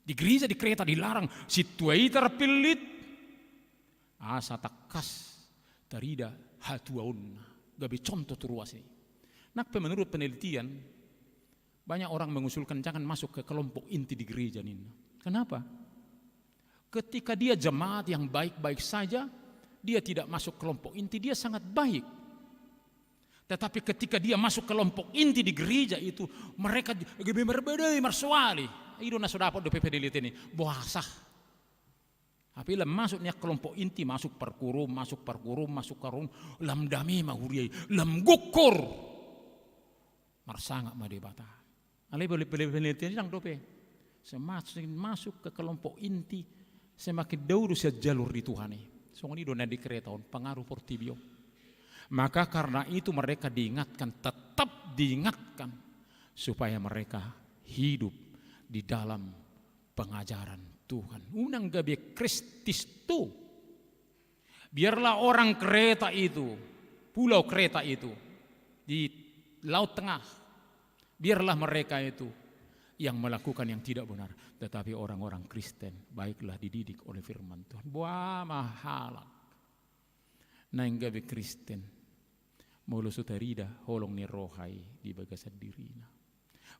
Di gereja, di Kreta dilarang sintua i tarpillit. Asa tangkas tarida hatuaonna, gabe contoh tu ruas i. Nang pe menurut penelitian, banyak orang mengusulkan jangan masuk ke kelompok inti di gereja ninna. Kenapa? Ketika dia jemaat yang baik-baik saja, dia tidak masuk kelompok inti, dia sangat baik. Tetapi ketika dia masuk kelompok inti di gereja itu, mereka gabe marbadai, marsoal i. I do na so dapot dope penelitian i, boasa. Hape lam masuk nian kelompok inti, masuk parkurum, masuk parkurum, masuk parkurum, lam dame ma huria i, lam gokor. Marsangap ma Debata. Alai bale-, bale-, penelitian i ndang dope. Semakin masuk ke kelompok inti, semakin dao do sian jalur ni Tuhan i. Songon i do na di Kreta on, pengaruh portibi on. Maka karena itu mereka diingatkan, tetap diingatkan, supaya mereka hidup di dalam pengajaran Tuhan. Unang gabe Kristen tu. Biarlah orang Kreta itu, pulau Kreta itu, di Laut Tengah, biarlah mereka itu yang melakukan yang tidak benar. Tetapi orang-orang Kristen, baiklah dididik oleh firman Tuhan. Boha ma halak naeng gabe Kristen, molo so tarida holong ni roha i di bagasan dirina.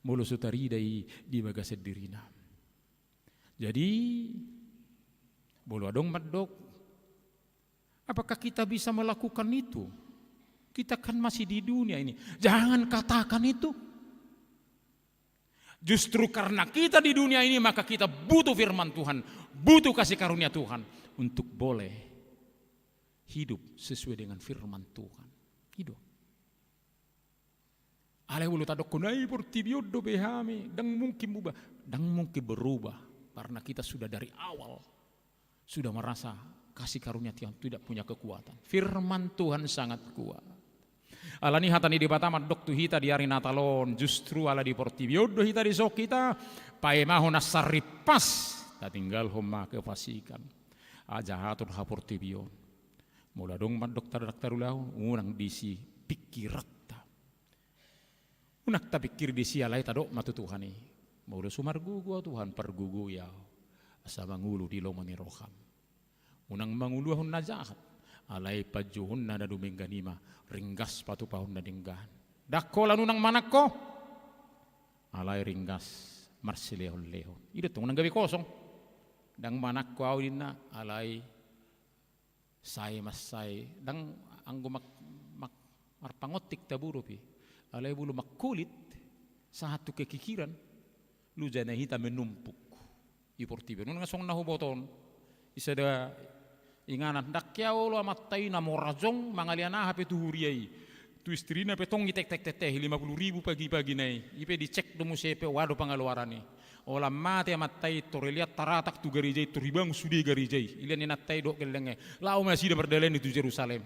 Molo so tarida i di bagasan dirina. Jadi, molo adong mandok, apakah kita bisa melakukan itu? Kita kan masih di dunia ini. Jangan katakan itu. Justru karena kita di dunia ini, maka kita butuh firman Tuhan, butuh kasih karunia Tuhan untuk boleh hidup sesuai dengan firman Tuhan. Hidup. Alai molo tadokkon ai portibi on dope hami, ndang mungkin berubah. Ndang mungkin berubah, karena kita sudah dari awal sudah merasa kasih karunia Tuhan, tidak punya kekuatan. Firman Tuhan sangat kuat. Alani hata ni Debata mandok tu hita di ari Natal on, justru ala di portibi on do hita dison hita paimahon na saripas, tatinggalhon ma kefasikan. Ajahaton haportibion. Molo adong mandok tardaktar ulaon, unang disi pikiranta. Unang tapikir disi, alai tadok ma tu Tuhan i. Molo so margogo au Tuhan, pargogoi au. Asa mangolu di lomo ni roham. Unang mangoluhon na jahat. Alai panjouhonna na dumenggan i ma, ringgas patupahon na denggan. Ndang holan unang manangko. Alai ringgas marsilehonlehon. I do tong unang gabe kosong. Ndang manangko au ninna, alai sae masae, ndang anggo mak-, mak-, marpangontik tabo dope. Alai molo mangkulit, sahat tu kekikiran, loja na hita menumpuk. I portibi on, unang songon na huboto on. Di sada inganan, ndang hea olo amanta i na mora jong mangalean aha pe tu huria i. Tu istrina pe tong i tek tek tek tek, lima puluh ribu pagi-pagi na i. I pe dicek do muse pe, oa do pangaluaran i. Holan mate amanta i, torelian taratak tu gareja i, tor dibangun sude gareja i. Ilean ni inanta i dohot gellengna. Laho ma nasida mardalani tu Jerusalem.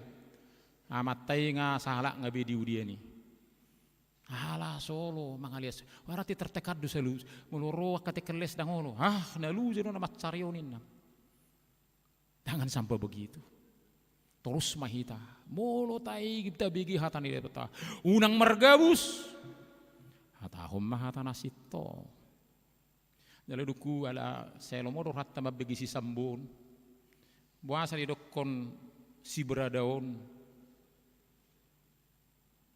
Amanta i nga sahalakna be di udian i. Ala so olo mangalean. Berarti tertekan do saluhut. Molo ro angka tingki les ndang olo. Ah, na loja do na mansari on ninna. Jangan sampai begitu. Torus ma hita, molo taingot tabege hata ni Debata, unang margabus. Hatahon ma hata na sintong. Jala dungku ala Salomo do rohanta mambege sisambon. Boasa didokkon siberadaon?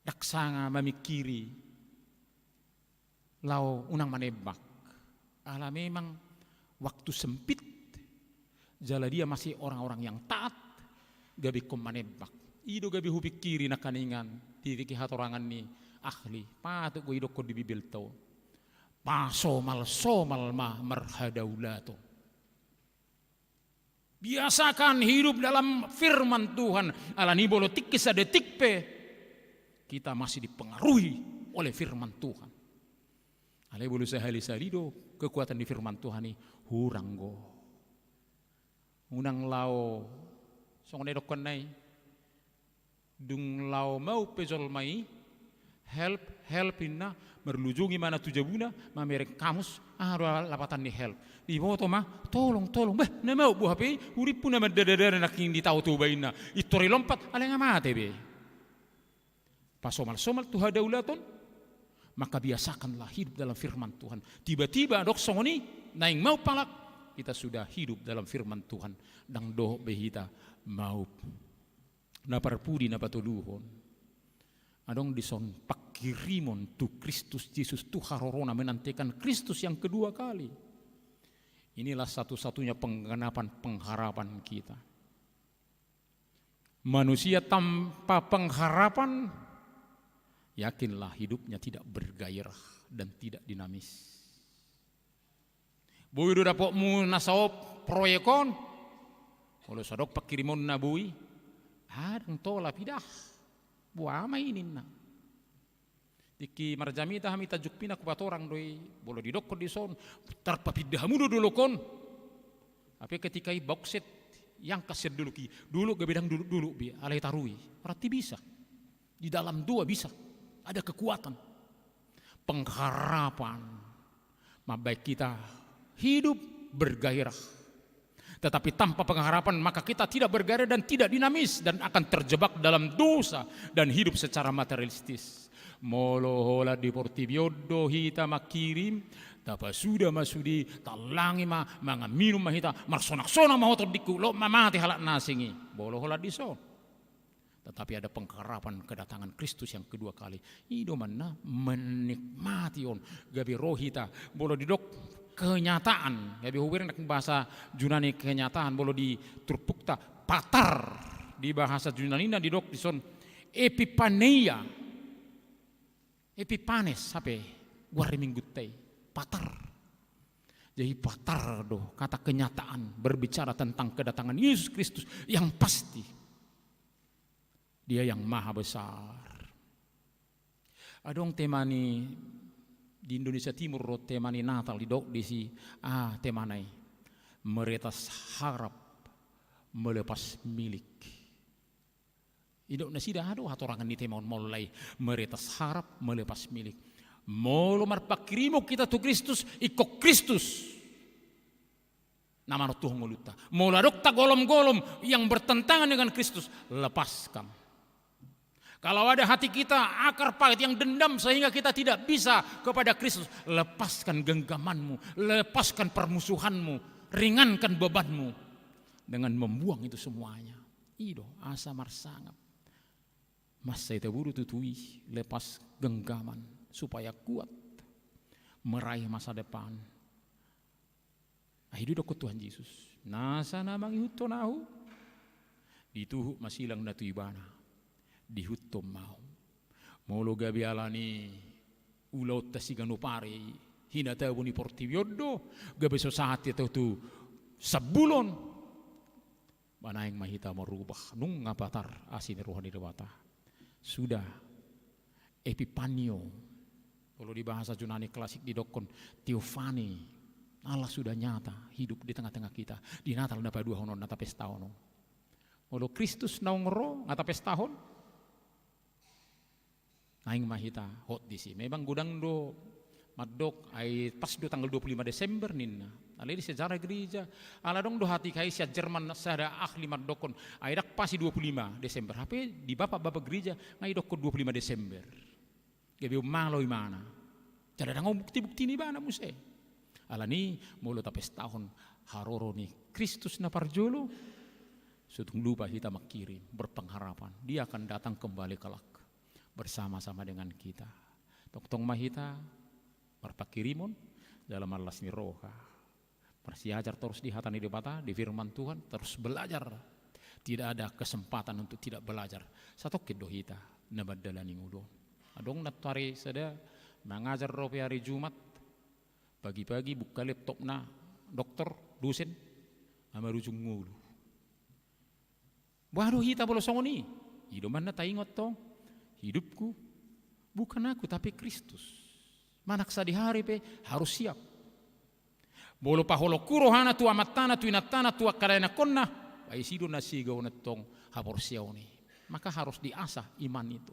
Ndang sanga mamingkiri laho unang manembak. Ala memang waktu sempit, jala dia masih orang-orang yang taat, gabe ingkon manembak. I do gabe hupingkiri nangkiningan, di tingki hatorangan ni ahli, patut do idokkon di Bibelta on. Pasomalsomal ma marhadaulaton. Biasakan hidup dalam firman Tuhan. Alani molo tingki sadetik pe, kita masih dipengaruhi oleh firman Tuhan. Alai molo sahali-sahali do kekuatan ni firman Tuhan i, hurang do. Unang laho, songon na didokkon na i, dung laho maup pe jolma i, "Help, help," ninna, marlujung ibana tu jabuna, mamereng kamus, aha do lapatan ni help? Diboto ma, "Tolong, tolong." Bah, na maup do hape i, "Urimpu na mandadadada nangkin di Tao Toba," ninna. Pintor dilompat, alai nga mate be. Pasomalsomal tu hadaulaton, maka biasakanlah hidup dalam firman Tuhan. Tiba-tiba adong songon i, naeng maup halak, kita sudah hidup dalam firman Tuhan. Ndang dohot be hita maup. Na parpudi na patoluhon. Adong dison pangkirimon tu Kristus Jesus, tu harorona, menantikan Kristus yang kedua kali. Inilah satu-satunya penggenapan pengharapan kita. Manusia tanpa pengharapan, yakinlah hidupnya tidak bergairah dan tidak dinamis. Boi do dapotmu na saop proyek on, molo so adong pangkirimonna boi, adong tolap i da. Boha ma i ninna. Tingki marjamita hami Tanjung Pinang, Hupatorang do i, molo didokkon dison, tarpapinda hamu do dolok on. Tapi ketika i bauksit, iangkat sian dolok i, dolok gabe ndang dolok-dolok be, alai tarui. Berarti bisa. Di dalam doa bisa. Ada kekuatan. Pengharapan mambahen kita hidup bergairah. Tetapi tanpa pengharapan, maka kita tidak bergairah dan tidak dinamis dan akan terjebak dalam dosa dan hidup secara materialistis. Molo holan di portibi on do hita mangkirim, tapasuda ma sude, tallangi ma, mangan minum ma hita, marsonak-sonak ma hotondingku, lot ma mate halak na asing i. Molo holan dison. Tetapi ada pengharapan kedatangan Kristus yang kedua kali. I do manna menikmati on. Gabe ro hita. Molo didok kenyataan. Gabe hubereng nangkin bahasa Junani kenyataan. Molo di turpukta patar. Di bahasa Junanina didok dison epiphania. Epiphanes, hape goar ni minggunta i. Patar. Jadi patar do, kata kenyataan, berbicara tentang kedatangan Yesus Kristus yang pasti. Dia yang maha besar. Adong tema ni, di Indonesia Timur do tema ni Natal didok disi, ah, tema na i. Meretas harap melepas milik. Didok nasida, aha do hatorangan ni tema on molo lae, meretas harap melepas milik. Molo marpangkirimon hita tu Kristus, ingkon Kristus na manortuhon ngolunta. Molo adong tagaolom-golom yang bertentangan dengan Kristus, lepaskan. Kalau ada hati kita akar pahit yang dendam sehingga kita tidak bisa kepada Kristus, lepaskan genggamanmu, lepaskan permusuhanmu, ringankan bebanmu dengan membuang itu semuanya. I do asa marsangap. Mansai taboru tutu i, lepas genggaman supaya kuat meraih masa depan. Ai didokkon Tuhan Jesus, nasa na mangihuthon ahu, dituhuk ma silang na tu ibana, diihuthon ma ahu. Molo gabe alani ulaonta siganup ari, hinatabo ni portibi on do, gabe so sahat hita tu sambulon. Ba naeng ma hita marubah, nunga patar asi ni roha ni Debata. Sudah, epiphania. Kalau di bahasa Junani klasik didokkon theophany. Allah sudah nyata hidup di tengah-tengah kita. Di Natal na paduahon on, na tapestahon on. Molo Kristus naung ro, nga tapestahon. Naeng ma hita hot disi. Memang godang do mandok, ai pas do tanggal dua puluh lima Desember ninna. Alai di sejarah gereja, ala adong do hatiha i sian Jerman sada ahli mandokkon, ai ndang pas i dua puluh lima Desember. Hape di bapak-bapak gereja nga didokkon dua puluh lima Desember. Gabe ummalo ibana. Jadi ndang adong bukti-bukti ni ibana muse. Alani molo tapestahon haroro ni Kristus na parjolo, so tung lupa hita mangkirim, berpengharapan Dia akan datang kembali kelak bersama-sama dengan kita. Tongtong ma hita marpangkirimon jala marlas ni roha. Marsiajar torus di hata ni Debata, di firman Tuhan, terus belajar. Tidak ada kesempatan untuk tidak belajar. Satongkin do hita na mandalani ngolu on. Adong nantoari sada mangajar dope ari Jumat, pagi-pagi buka laptopna dokter, dosen, na marujung ngolu. Boha do hita molo songon i? I do manna taingot tong, hidupku bukan aku tapi Kristus. Manang sadihari pe harus siap. Molo paholongku rohana tu amantana, tu inantana, tu angka ianakkonna, ba disi do na sigaon tong haporseaon i. Maka harus diasah iman itu.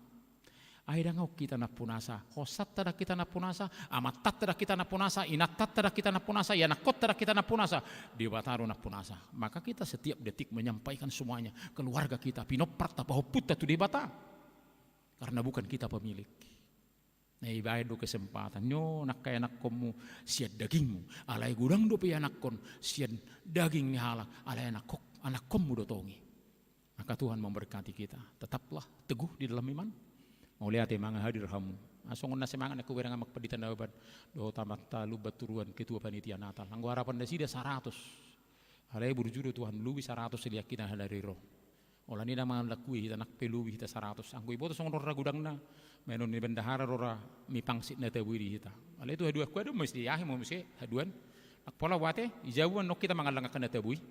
Ai ndang adong hita nampunasa, hosanta ndang hita nampunasa, amantanta ndang hita nampunasa, inantanta ndang hita nampunasa, ianakkonta ndang hita nampunasa, Debata do nampunasa. Maka kita setiap detik menyampaikan semuanya, keluarga kita, pinomparta, pahompunta tu Debata. Karena bukan kita pemilik. Na dibaen do kesempatan, nyo nangka ianakkonmu sian dagingmu, alai godang dope ianakkon sian daging ni halak, alai anakkon, anakkonmu do tong i. Maka Tuhan memberkati kita. Tetaplah teguh di dalam iman. Mauliate, manga hadir hamu. Ah, songon na semangat nangkin hubereng Amang Pandita Nababan dohot Amanta Lumban Turuan, ketua panitia Natal. Anggo harapan nasida saratus. Alai burju do Tuhan, lobi saratus liak hita sadari ro. Alani na mangalangkui hita, nang pe lobi hita saratus. Anggo diboto songon on ra godangna, baenon ni bendahara do ra mi pangsit na tabo i di hita. Alai tu haduan, hudok do mesti ahi ma muse haduan. Nang pola boha ate, di jabu annon hita mangallang angka na tabo i.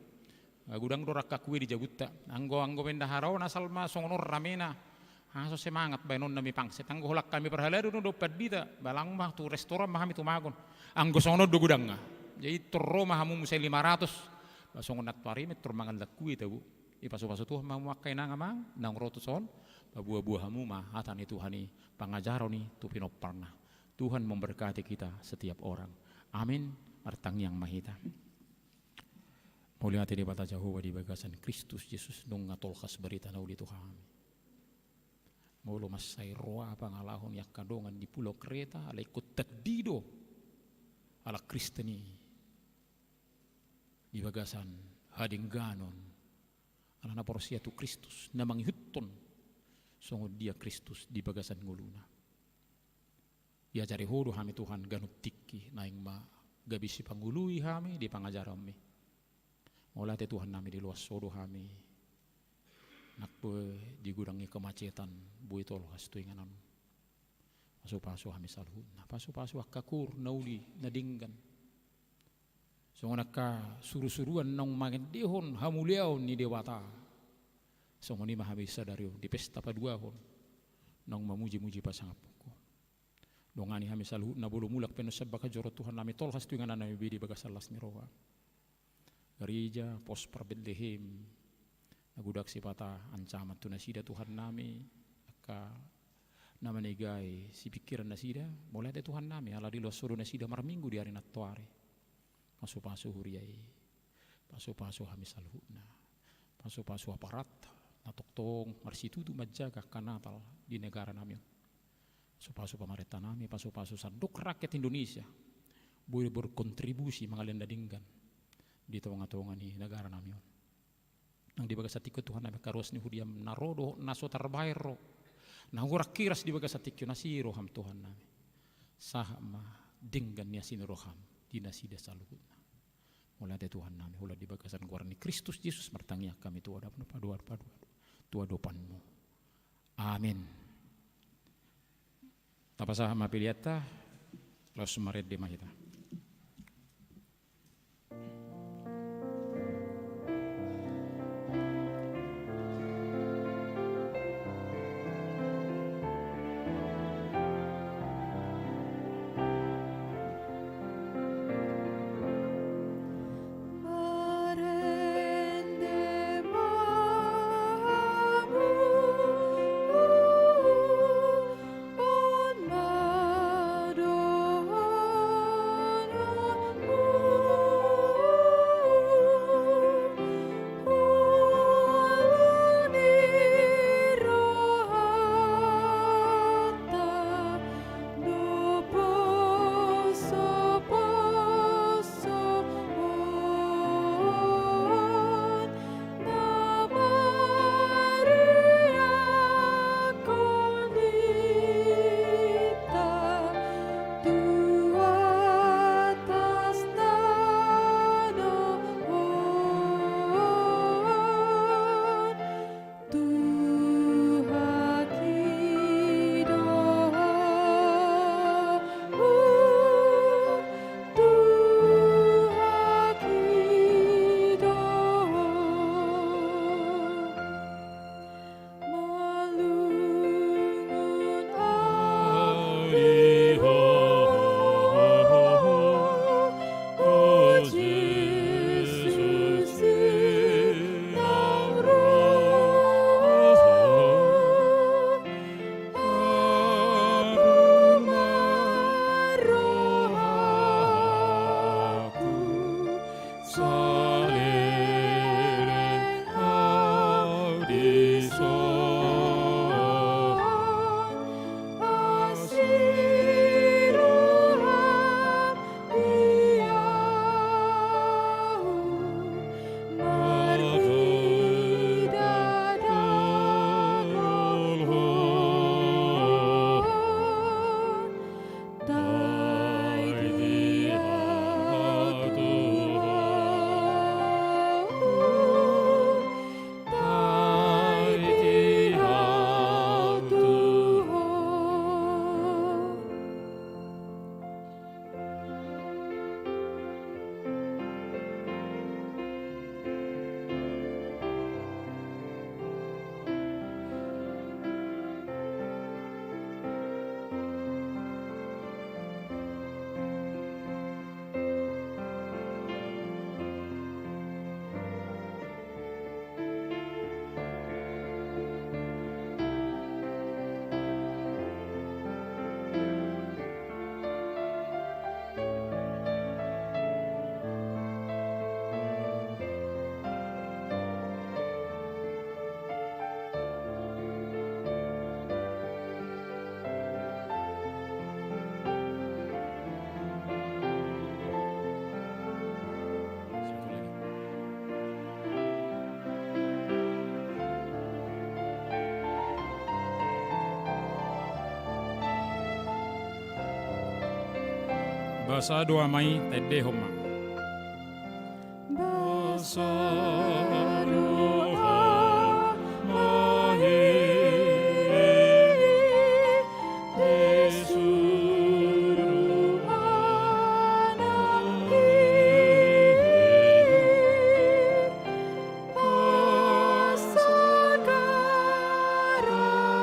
Godang do ra angka kue di jabunta. Anggo, anggo bendahara on asal ma songon on ramena. Asa semangat baenonna mi pangsit. Anggo holan hami parhalado do pandita, ba laho ma tu restoran ma hami tumagon. Anggo songon on do godangna. Jadi tor ro ma hamu muse lima ratus. Ba songon nantoari ma tor mangallang kue tabo. Dipasupasu Tuhan ma hamu angka inang amang, naung ro tuson, paboa-boa hamu ma hata ni Tuhan i, pangajaron i tu pinomparna. Tuhan memberkati kita setiap orang. Amin. Martangiang ma hita. Mauliate Debata Jahowa di bagasan Kristus Jesus, nunga tolhas barita na uli tu hami. Molo mansai roa pangalaho ni angka dongan di Pulau Kreta, alai ingkon tandi do halak Kristen i di bagasan hadengganon, ala na porsea tu Kristus, na mangihuthon songon dia Kristus di bagasan ngoluna. Diajari Ho do hami Tuhan ganup tingki, naeng ma gabe sipangoloi hami di pangajaranMi. Mauliate Tuhan nami, diloas Ho do hami, nang pe di godang ni kemacetan, boi tolhas tu inganan. Pasupasu hami saluhutna, pasupasu angka koor na uli na denggan. Songon angka surusuruan naung mangendehon hamuliaon ni Debata, songon i ma hami sadari on di pesta paduahon, naung mamujimuji pasangaphon Ho. Dongani hami saluhutna, molo mulak pe annon sian bagas joro Tuhan nami, tolhas tu inganan nami be di bagasan las ni roha. Gareja Pospar Betlehem, na godang sipata ancaman tu nasida Tuhan nami, angka na manegai sipingkiran nasida, mauliate Tuhan nami, ala diloas Ho do nasida marminggu di ari nantoari. Pasupasu huria i, pasupasu hami saluhutna, pasupasu aparat, na tongtong marsitutu manjaga angka Natal di negara nami on. Pasupasu pamarenta nami, pasupasu sandok rakyat Indonesia, boi berkontribusi mangalehon na denggan di tongatonga ni negara nami on. Nang di bagasan tingki on Tuhan nami, angka ruas ni huria na ro dohot na so tarbahen ro, na hurang hiras di bagasan tingki on, asi rohaM Tuhan nami. Sahat ma denggan ni asi ni rohaM di nasida saluhutna. Mauliate Tuhan nami, holan di bagasan goar ni Kristus Jesus martangiang hami tu Ho, Bapa na paduahon, paduahon tu adopanMu. Amin. Tapasahat ma peleanta, laos marende ma hita. Basa do Ama i, taendehon ma. Basa do Ama i, di suruhan i, pasagara rohana.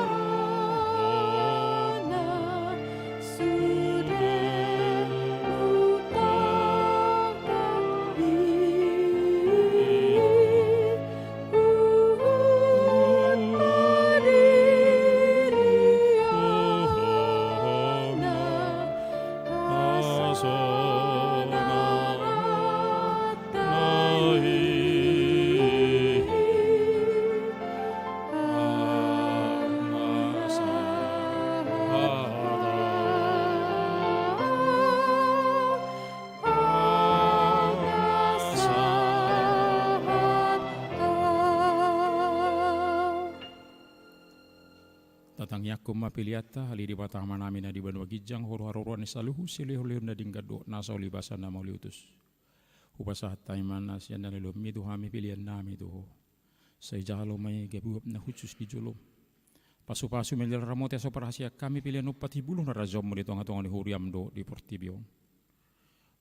Tatangiangkon ma peleanta, ale Debata Amanami na di banua ginjang, ho do haroroan ni saluhut silehonlehon na denggan dohot na so ulibasa na mauliutus. Hupasahat hami ma na sian na nilehonmi tu hami peleannami tu ho. Sai jalo ma i gabe uap na hushus di jolom. Pasupasu ma i jala ramoti asa huparhaseang hami pelean on, patimbolhon harajaonmu di tongatonga ni huriam dohot di portibi on.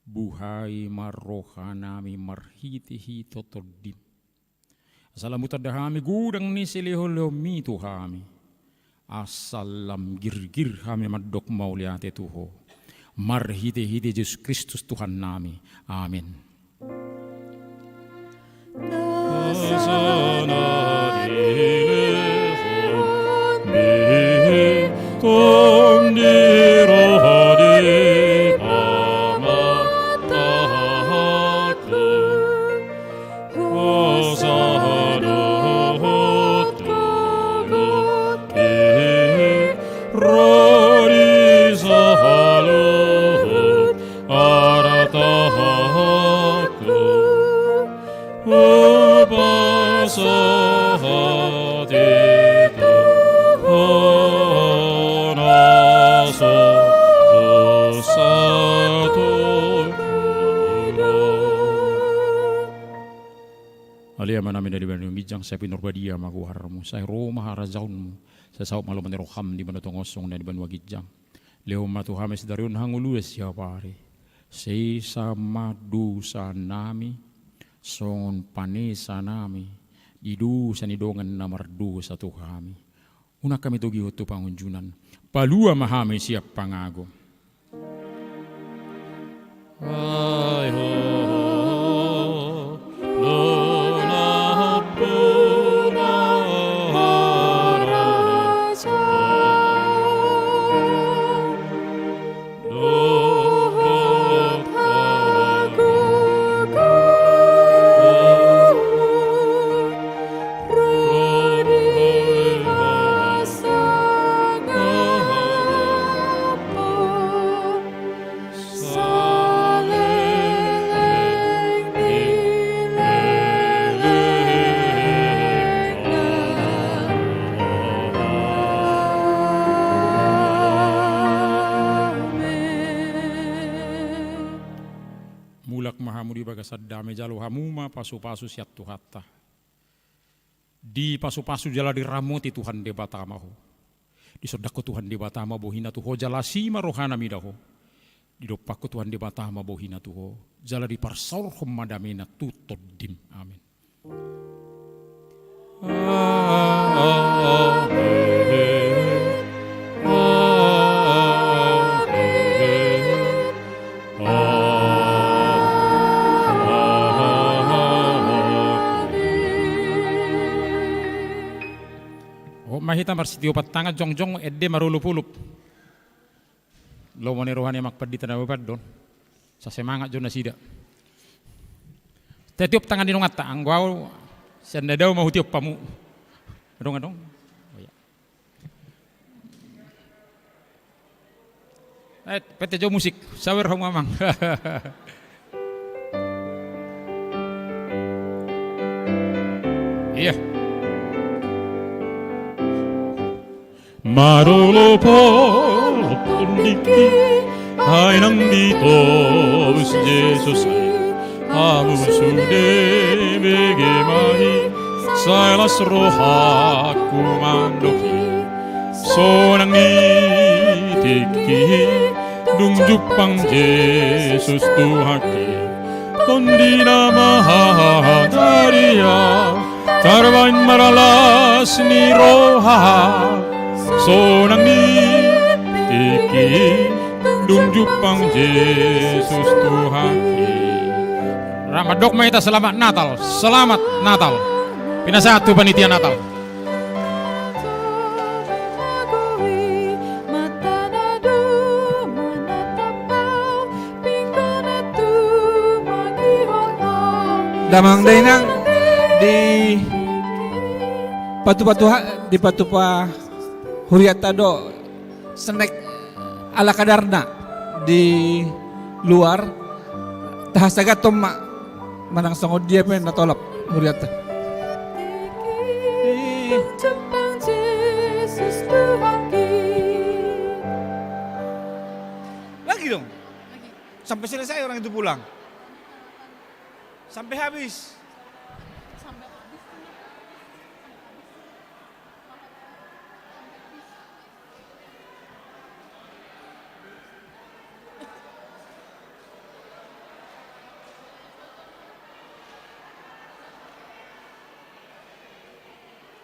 Buhai ma rohanami marhitehite Tondim. Asa lam hutanda hami godang ni silehonlehonmi tu hami. Asa lam girgir hami mandok mauliate tu ho. Marhitehite Jesus Kristus Tuhannami. Amen. Asa na dilehon ni Tondi roha di pamatangku. Asa dohot gogo i ro di saluhut artangku, hupasahat i tu ho na so dosa tu ho. Ale Amanami na di banua ginjang, sai pinarbadia ma goarmu, sai ro ma harajaonmu, sai saut ma lomo ni roham di banua tonga on songon na di banua ginjang. Lehon ma tu hami sadari on hangoluan siapari. Sesa ma dosanami songon panesanami di dosa ni dongan na mardosa tu hami. Unang hami togihon tu pangunjunan. Palua ma hami sian pangago. Ai ho, do na hampuna harajaon dohot hagogoon ro di hasangapon saleleng ni lelengna. Amen. Mulak ma hamu di bagasan dame, jalo hamu ma pasupasu sian Tuhanta. Dipasupasu jala diramoti Tuhan Debata ma ho. Disondangkon Tuhan Debata ma bohina tu ho, jala asi ma rohana mida ho. Didompakkon Tuhan Debata ma bohina tu ho, jala diparsaorhon ma damena tu tondim. Amen. Amen. Amen. Amen. Hot ma hita marsitiopan tangan, jongjong ende marolopolop. Lomo ni roha ni amang pandita na bebandon. Sai semangat jo nasida. Tatiop tangan di nonganta, anggo au sian na dao ma hutiop hamu. Adong, adong. Oh, ya. Eh, pete jo musik, sawer hamu amang. Iya. Marolopolop tondingki, Ai nang ditobus Jesus i, hamu sude bege ma i, sai las rohangku mandok i. Sonang ni tingki i, dung jumpang Jesus Tuhanki. Tondina ma haha na dia, tarbaen ma las ni roha, sonang ni tingki i, dung jumpang Jesus Tuhanki. Ra mandok ma hita selamat Natal, selamat Natal. Pinasahat tu panitia Natal. Damang dainang, dipatupa Tuhan, dipatupa hurianta do snack ala kadarna di luar. Tahasahathon ma manang songon dia pe na tolap hurianta. Lagi dong. Sampai selesai orang itu pulang. Sampai habis.